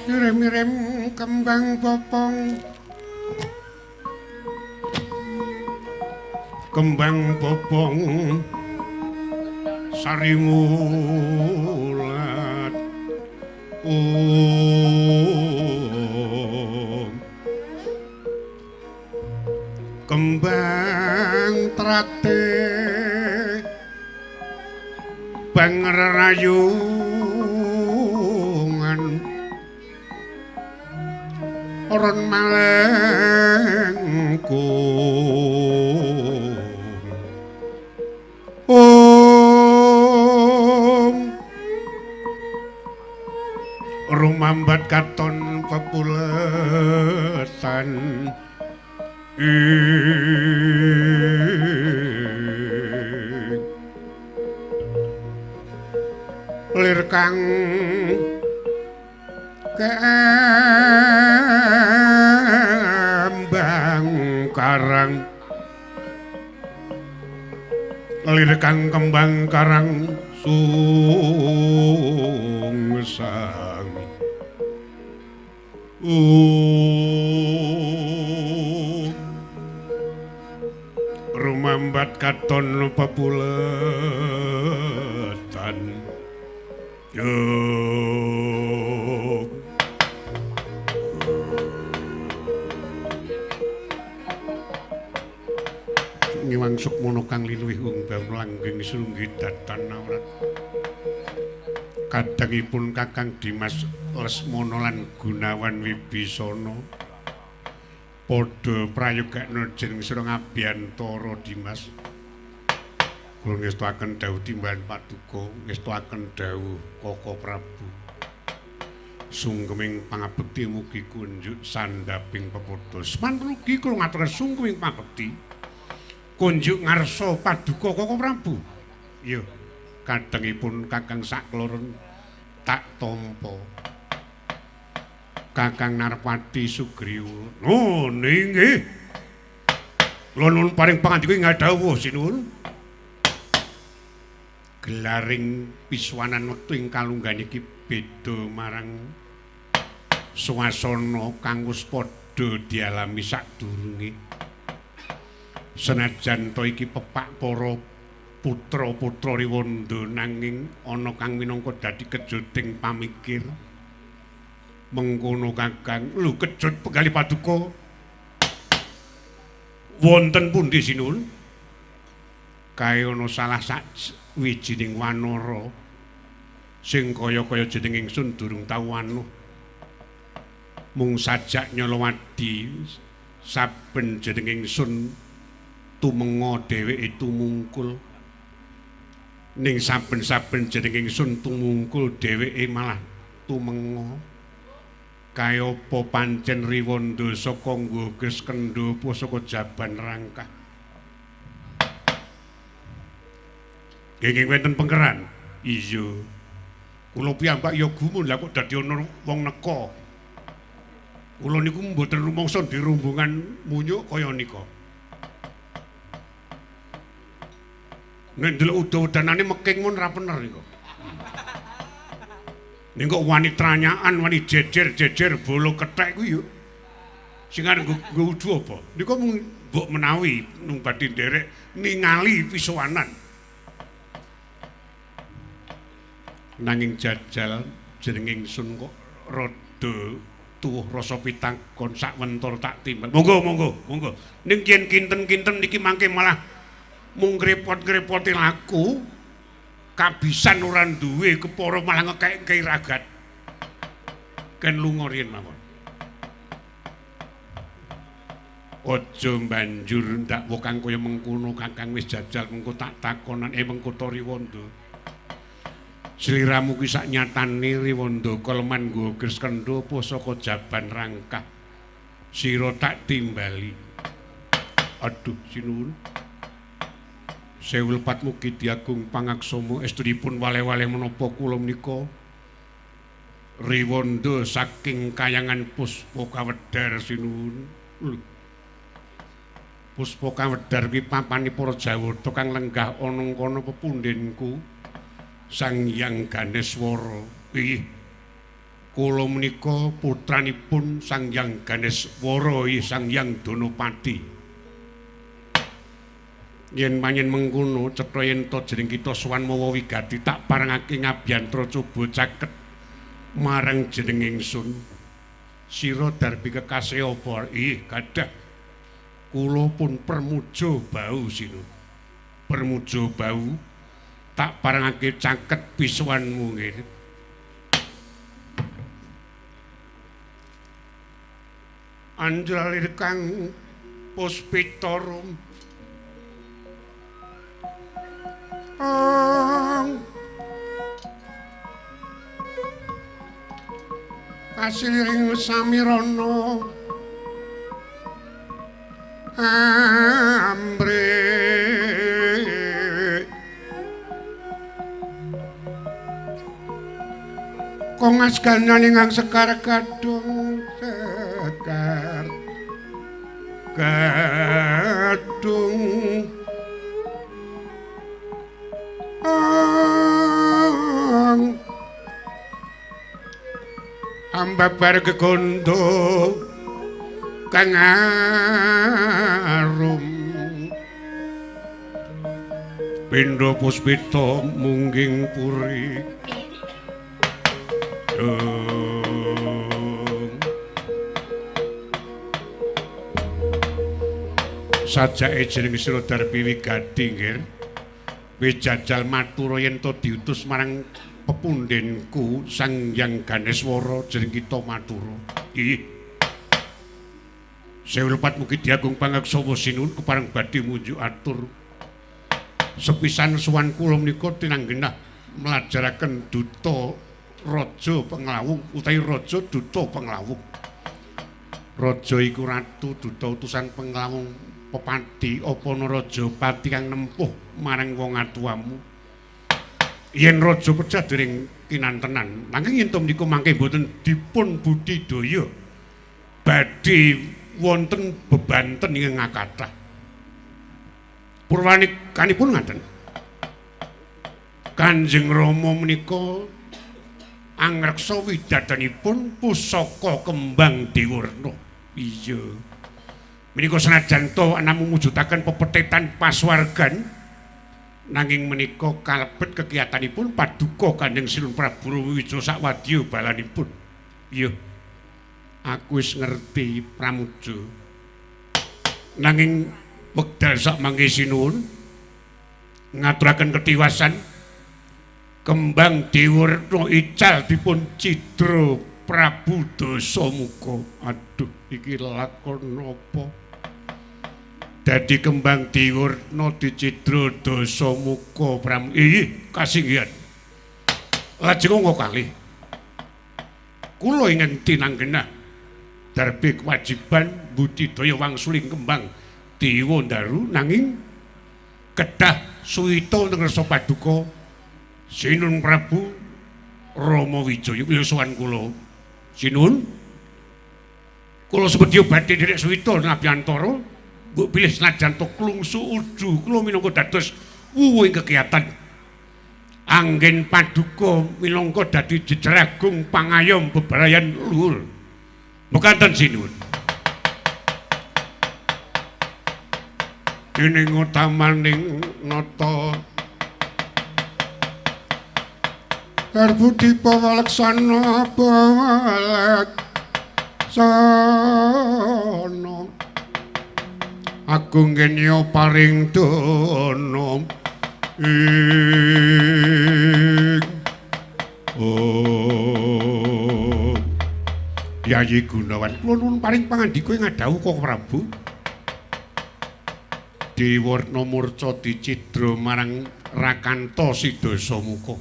Ngirim-ngirim kembang bopong, kembang bopong sarimulat kembang trate bang rerayungan ron malengkung. Om rumambat katon pepuletan lir kang kembang karang, lir kang kembang karang sungsang. Rumambat katon pepuletan. Ngiwang sukmono kang liluwih ung langgeng srunggi datan awrat. Kadangipun Kakang Dimas Lesmana lan Gunawan Wibisana padha prayogakna jeneng sira ngabiyantara Dimas. Kula ngestuaken dawuh timbalan paduka, ngestuaken dawuh Koko Prabu. Sungkeming pangabekti mugi kunjuk sandhaping pepadha. Semanten ugi kula ngaturaken sungkeming pangabekti kunjuk ngarsa paduka Koko Prabu. Iya, kadangipun Kakang sakloron tak tampa. Kakang Narpati Sugriwa. Oh, nggih. Kula nuwun paring pangandika ing dawuh sinuwun. Gelaring piswanan wektu ing kalunggan iki beda marang swasana kang wis padha dialami sadurunge. Senajan to iki pepak para putra-putra Riwanda nanging ana kang minangka dadi kejuting pamikir. Mengkono Kakang, lho kejut penggalih paduka. Wonten pundi sinuwun? Kae ana salah sawijining wanara sing kaya-kaya jeneng ingsun durung tau anuh. Mung sajak nyalawadi saben jeneng ingsun tumenga dheweke tumungkul. Ning saben-saben jeneng ingsun tumungkul dheweke malah tumenga. Kaya apa pancen Riwanda saka Nggoges Kendha apa saka Jaban Rangkah? Nggih wonten pengkeran. Iya. Kula piyambak ya gumun lah kok dadi ana wong neka. Kula niku mboten rumangsa dirombongan munyuk kaya nika. Nek ndelok uda-udanane meking mun ra pener nika. Ning kok wani tranyaan, wani jejer-jejer bolo kethek kuwi yo. Sing arep nggo udu apa? Nika mung mbok menawi nung badhe nderek ningali pisuwanan. Nanging jajal jeneng ingsun kok rada tuwuh rasa pitakon sakwentor tak timbal. Monggo monggo monggo. Ning yen kinten-kinten niki mangke malah mung ngrepot-ngrepoti laku. Kabisan ora duwe kepara malah ngekek-kei ragat. Ken lunga riyen mawon. Aja banjur ndakwa kang kaya mengkono Kakang wis jajal mengko tak takonan mengko ta Riwanda. Sliramu ki sak nyatane Riwanda keleman nggo Kendha apa saka Jaban Rangkah. Sira tak timbali. Aduh sinuwun. Sewu lepat mugi diagung pangaksama estunipun wale-wale menapa kula menika Riwanda saking kayangan Puspa Kawedar sinuwun. Puspa Kawedar kuwi papane para Jawata kang lenggah ana kono pepundhenku Sang Hyang Ganeswara. Ih, kula menika putranipun Sang Hyang Ganeswara, Sang Hyang Donopati. Yen panjen mengkono cetha yen to jeneng kita sowan mawa wigati tak parengake ngabyantra coba caket marang jeneng ingsun. Sira darbi kekasih apa? Ih, gadah. Kula pun permuja bau sinun. Permuja bau tak parengake caket pisuwanmu nggih. Anjalir kang puspitarum. Kasiring samirana ambre kongas ganyane ngang sekar gadung sekar gadung ambabar gegondo kang arum pindha puspita mungging puri sajake jeneng sira Darbi wigati nggih. Wis jajal matura yen to diutus marang pepundhenku Sang Hyang Ganeswara jeneng kita matura. Ih. Sewu lepat mugi diagung pangaksama sinuwun kepareng badhe munjuk atur. Sepisan sowan kula menika tinanggenah mlajaraken duta Raja Panglawung utawi Raja Duta Panglawung. Raja iku ratu duta utusan Panglawung pepati apa ana raja pati kang nempuh marang wong atuwamu. Yen raja pejah dereng kinantenan, nanging yen to menika mangke mboten dipun budidaya badhe wonten bebanten ingkang kathah. Purwanikanipun ngaten. Kanjeng Rama menika angreksa widadanipun pusaka kembang Dewarna. Iya. Menika senajan to namung mujudaken pepetetan pasuwargan nanging menika kalebet kekiyatanipun paduka Kanjeng Sinun Prabu Wijaya sakwadya balanipun. Iya. Aku wis ngerti Pramuja. Nanging wekdal sak mangke sinuwun ngaturaken ketiwasan kembang Dewarna ical dipun cidra Prabu Dasamuka. Aduh, iki lakon apa? Dadi kembang Dewarna dicidra Dasamuka Pramu. Ih, kasinggihan. Lajeng angka kalih. Kula ingkang tinanggenah darbe kewajiban budidaya wangsuling kembang Dewa Ndaru nanging kedah suwita ngrasa paduka Sinun Prabu Rama Wijaya. Kula sowan kula Sinun, kula semedya badhe nderek suwita nabiyantara mbok bilih senajan to klungsu udu kula minangka dados wuwuhing kekiyatan anggen paduka minangka dadi jejeragung pangayom bebarayan luhur. Mekaten Sinun. Dening utamaning nata Herbudi pawaleksana pawaleksana agung genya paring dana ing oh Yayi Gunawan kula nuwun paring pangandika ing ngadhawuh Koko Prabu. Dewarna murca dicidra marang Rakanta si Dasamuka.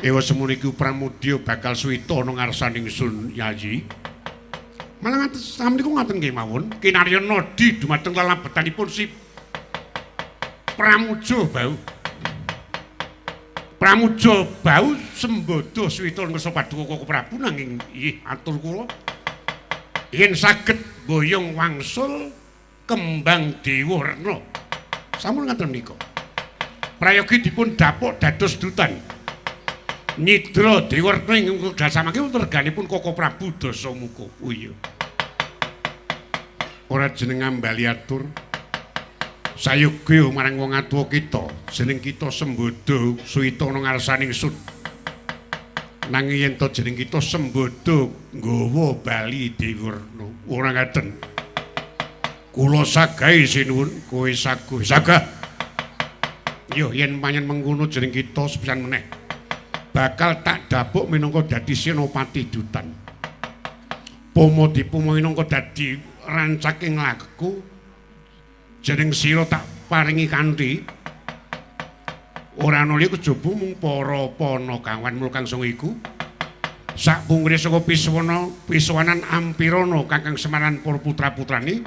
Ewa semono iku Pramudya bakal suwita ana ngarsaning sun Yayi. Malah sameniku ngaten nggih mawon, kinarya nadi dumateng lalabetanipun si Pramuja Bau. Pramuja Bau sembodo suwita ngrsa paduka Koko Prabu nanging ih atur kula yen saged boyong wangsul kembang Dewarna. Sampun ngaten menika. Prayogi dipun dapuk dados dutan. Nyidra Dewarna ing dasamangke wonten reganipun Koko Prabu Dasamuka. Oh iya. Ora jeneng ambali atur. Sayogya marang wong atuwa kita, jeneng kita sembodo suwita ana ngarsaning sun. Nanging yen to jeneng kita sembodo nggawa bali Dewarna. Ora ngaten. Kula sagahe sinuwun, kowe saguh. Sagah. Yo yen pancen mengkono jeneng kita sepisan meneh. Bakal tak dapuk minangka dadi senopati dutan. Pomo dipomo minangka dadi rancaking laku jeneng sira tak paringi kanthi ora ana liya kejaba mung para panakawan mula kang sanga iku sakpungkure saka piswana piswanan Ampirana Kakang Semaran para putra-putrane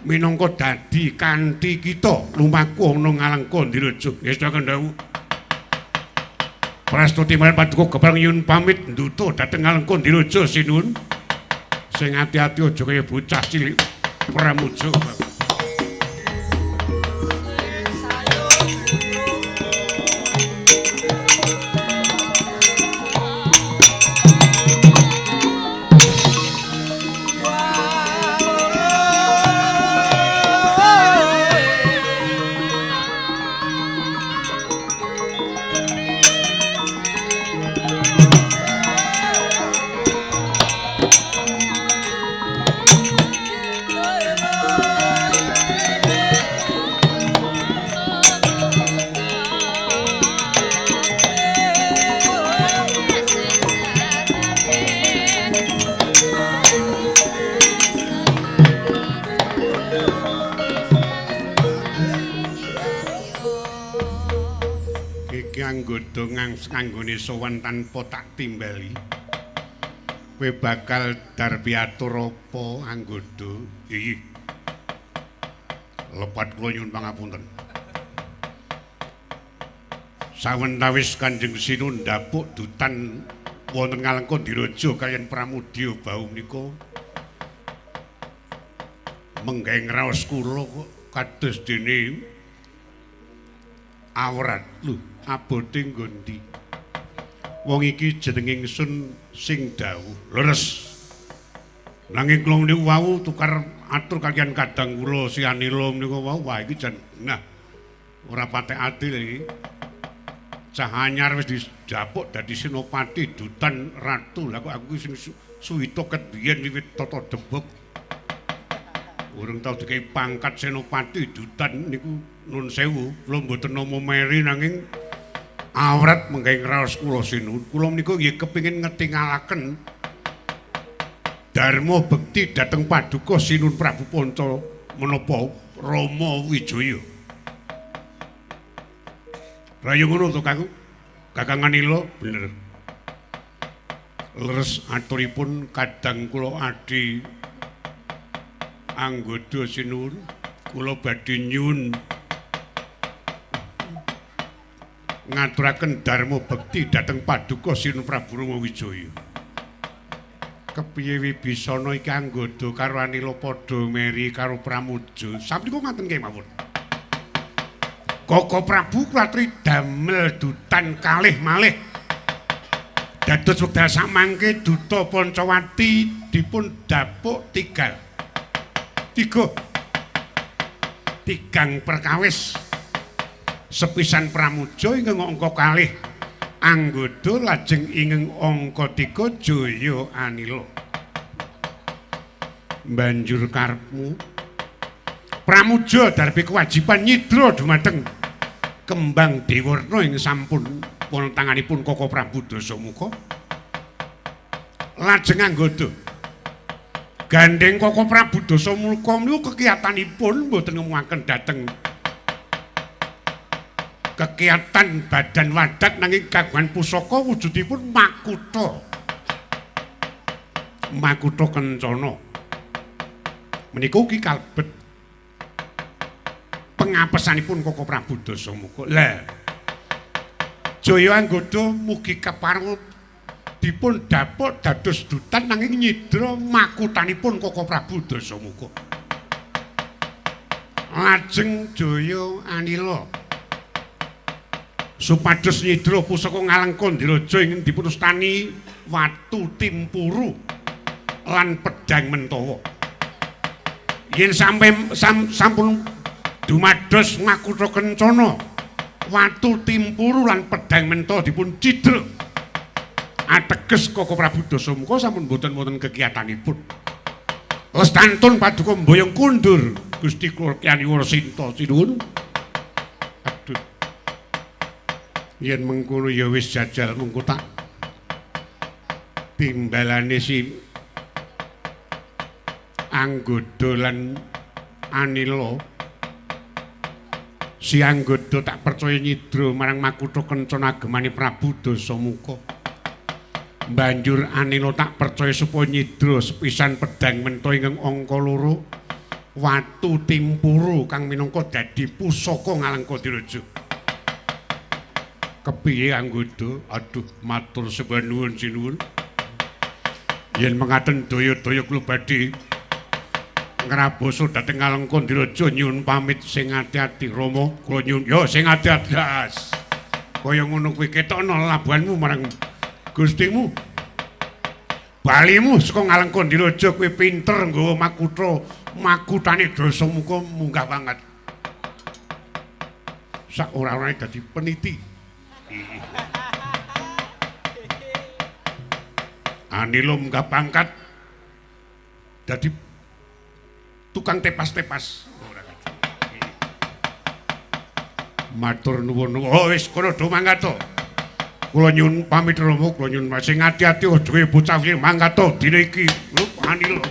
minangka dadi kanthi kita lumaku ana Ngalengka Ndiraja. Wis dawuh. Prastuti marang paduka geprang nyuwun pamit nduta dhateng Ngalengka Ndiraja sinuwun. Sing ati-ati aja kaya bocah cilik Pramuja. Lord. Iki anggoda nganggone sowan tanpa tak timbali. Kowe bakal darbi atur apa anggoda? Iya. Lepat kula nyuwun pangapunten. Sawentawis Kanjeng Sinun ndapuk dutan wonten Ngalengka Diraja kaliyan Pramudya Bau menika menggeng raos kula kok kados dene awrat lho abote nggo ndi. Wong iki jenenge ingsun sing dawuh. Leres. Nanging kula niku wau tukar atur kaliyan kadang kula si Anila menika wau, wah iki jan nah ora patek adil iki. Cah anyar wis didapuk dadi senopati dutan ratu. Lah kok aku sing suwita ket biyen wiwit tata debog. Urung tau dikei pangkat senopati dutan niku nun sewu, kula mboten nama meri nanging awrat menggawe raos kula sinuwun. Kula menika nggih kepengin ngetingalaken dharma bekti dhateng paduka Sinun Prabu Panca menapa Rama Wijaya. Rayu ngono to Kang? Kakang Anila bener. Leres aturipun kadang kula adi anggoda sinuwun, kula badhe nyuwun ngaturaken dharma bekti dhateng paduka Sinun Prabu Rama Wijaya. Kepiye Wibisana iki anggoda karo Anila padha meri karo Pramuja? Sapunika ngaten kemawon. Koko Prabu klatri damel dutan kalih malih. Dados wekdal samangke duta Pancawati dipun dapuk tiga. Tigang perkawis. Sepisan Pramuja ingkang angka kalih anggoda lajeng ingkang angka 3 Jaya Anila. Banjur karepmu Pramuja darbi kewajiban nyidra dumateng Kembang Dewarna ing sampun wonten tanganipun Koko Prabu Dasamuka. Lajeng anggoda gandheng Koko Prabu Dasamuka menika kekiyatanipun mboten ngemuaken dhateng kekiatan badan wadat nanging kagungan pusaka wujudipun makutha. Makutha kencana. Menika ugi kalebet pengapesanipun Koko Prabu Dasamuka. Lah Jaya Anggoda mugi kepareng dipun dapuk dados dutan nanging nyidra makutanipun Koko Prabu Dasamuka. Lajeng Jaya Anila supados nyidra pusaka Ngalengka Diraja ingkang dipunustani watu timpuru lan pedhang mentawa. Yen sampe sampun dumados makutha kencana, watu timpuru lan pedhang mentawa dipun cidra. Ateges Koko Prabu Dasamuka sampun boten wonten kekiyatanipun. Lestantun paduka mboyong kundur Gusti kula Kyai Warasinta sinuwun. Aduh. Yen mengkono ya wis jajal mengko tak timbalane si Anggoda lan Anila. Si Anggoda tak percaya nyidra marang makutha kencana agemane Prabu Dasamuka. Banjur Anila tak percaya supaya nyidra sepisan pedhang menta ingkang angka 2 watu timpuru kang minangka dadi pusaka Ngalengka Diraja. Kepiye Anggoda? Aduh, matur sembah nuwun sinuwun. Yen mengaten daya-daya kula badhe ngraboso dhateng Ngalengka Diraja nyuwun pamit sing ati-ati Rama, kula nyuwun ya sing ati-ati. Kaya ngono kuwi ketokno labuhanmu marang Gustimu. Balimu saka Ngalengka Diraja kowe pinter nggawa makutha, makutane Dasamuka munggah banget. Sak ora-orane dadi peniti. Anila munggah pangkat dadi tukang tepas-tepas. Matur nuwun. Oh wis kono do mangkat to. Kula nyuwun pamit Rama, kula nyuwun sing ati-ati aja bocah sing mangkat to dina iki. Lho Anila.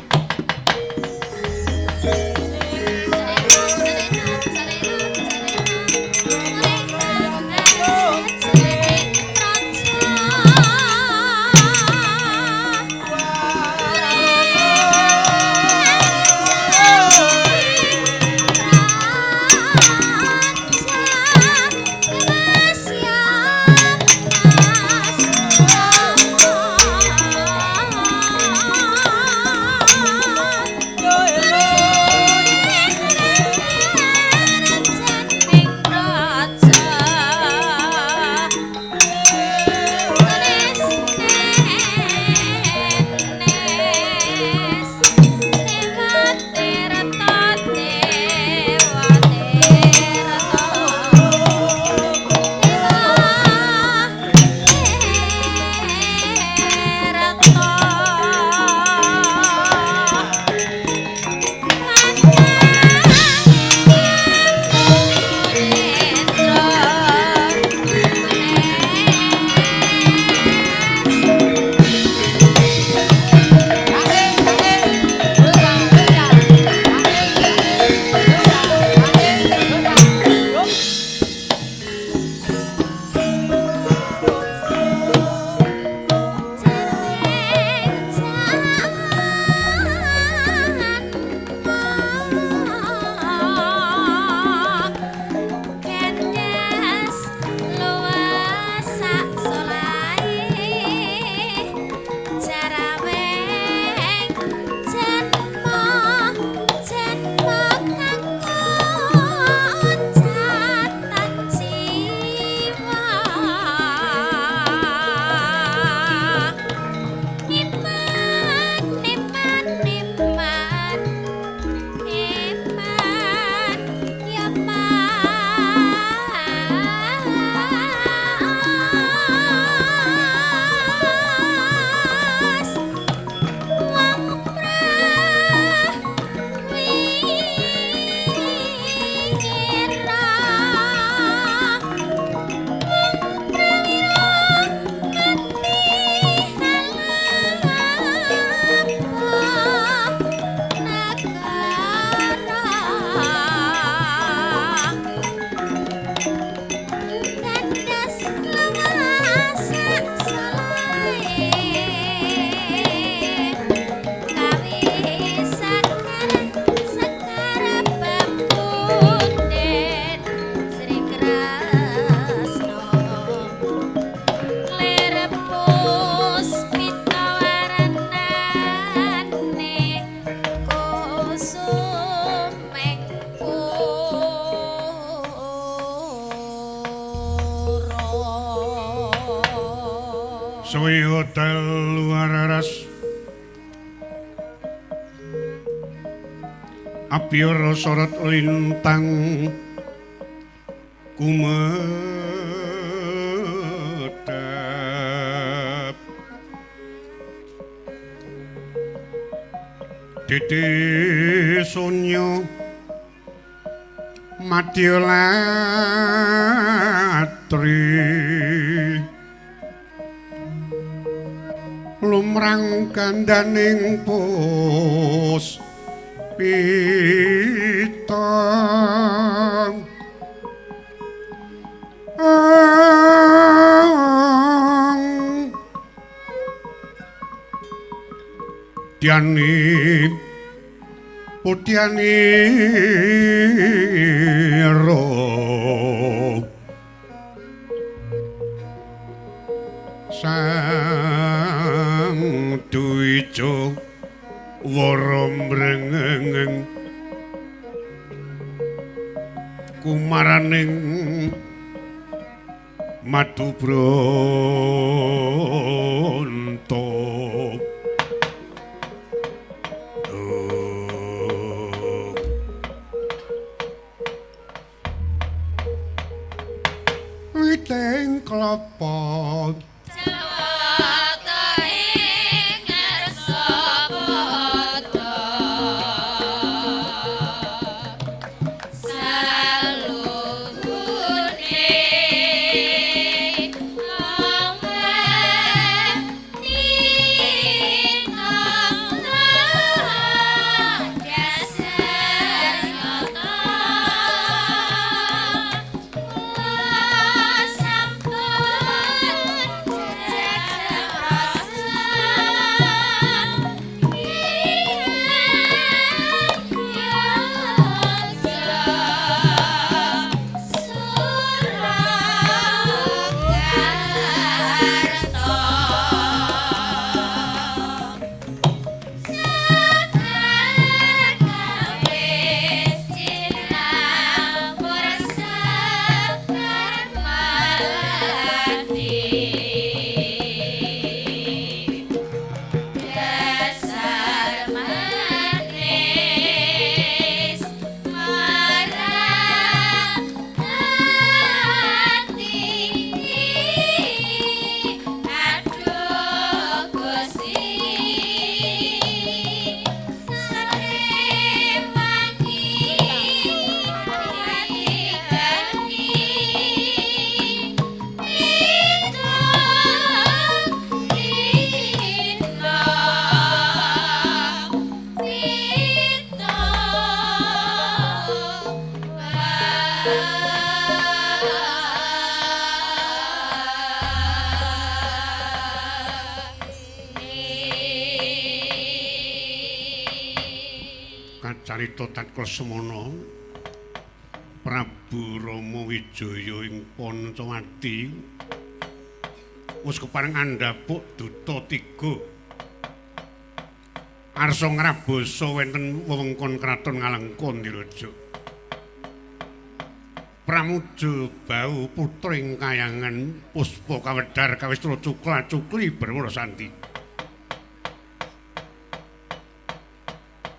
Suwi dalu aras Abyara sorot lintang kumedhap Dede sunyo madya latri lumrang kandaning pus pita Tiani putiani ro Sang Dwijo wara mrengeng kumaraning madu bronto witing klapa Carita tatkala semana Prabu Rama Wijaya ing Pancawati wis kepareng andhapuk duta tiga arsa ngrabasa wonten wewengkon kraton Ngalengka Ndiraja. Pramuja Bau putra ing kayangan Puspa kawedhar kawestra cukla cukli berwara santi.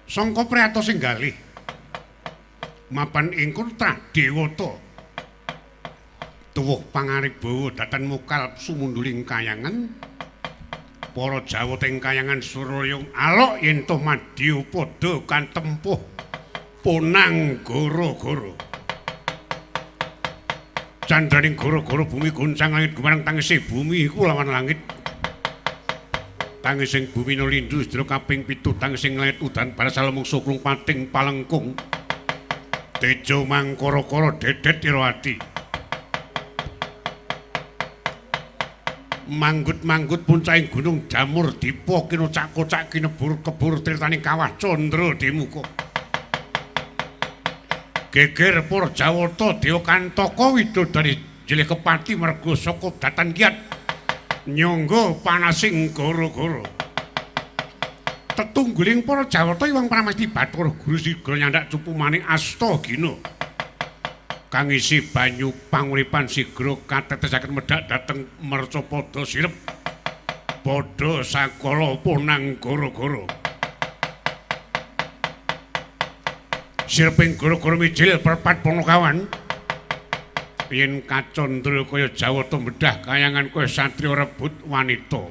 Sangka priyatos sing galih mapan ing Kutha Dewata tuwuh pangaribawa datan mukal sumunduling kayangan para Jawata ing kayangan Surayung alok yen toh madya padha katempuh ponang goro-goro candraning goro-goro bumi goncang langit gumarang tangise bumi iku lawan langit tangising bumi nolindu sedra kaping 7 tangising langit udan baras salemung suklung pating palengkung tejo mangkara-kara dedet ira ati manggut-manggut puncahing gunung jamur dipa kinocak-kocak kinebur kebur tirtaning kawah candra dimuka geger para Jawata dewa kantaka widodari jelih kepati merga saka datan kiat nyangga panasing goro-goro tetungguling para Jawata Iwang Pramesti Bathara Guru sigra nyandak cupu manik asta gina kang isi banyu panguripan sigra katetesaken medhak dhateng mercapada sirep. Padha sakala punang gara-gara. Sirping gara-gara mijil perpat Ponokawan. Yen kacandra kaya Jawata bedah kayangan kaya satriya rebut wanita.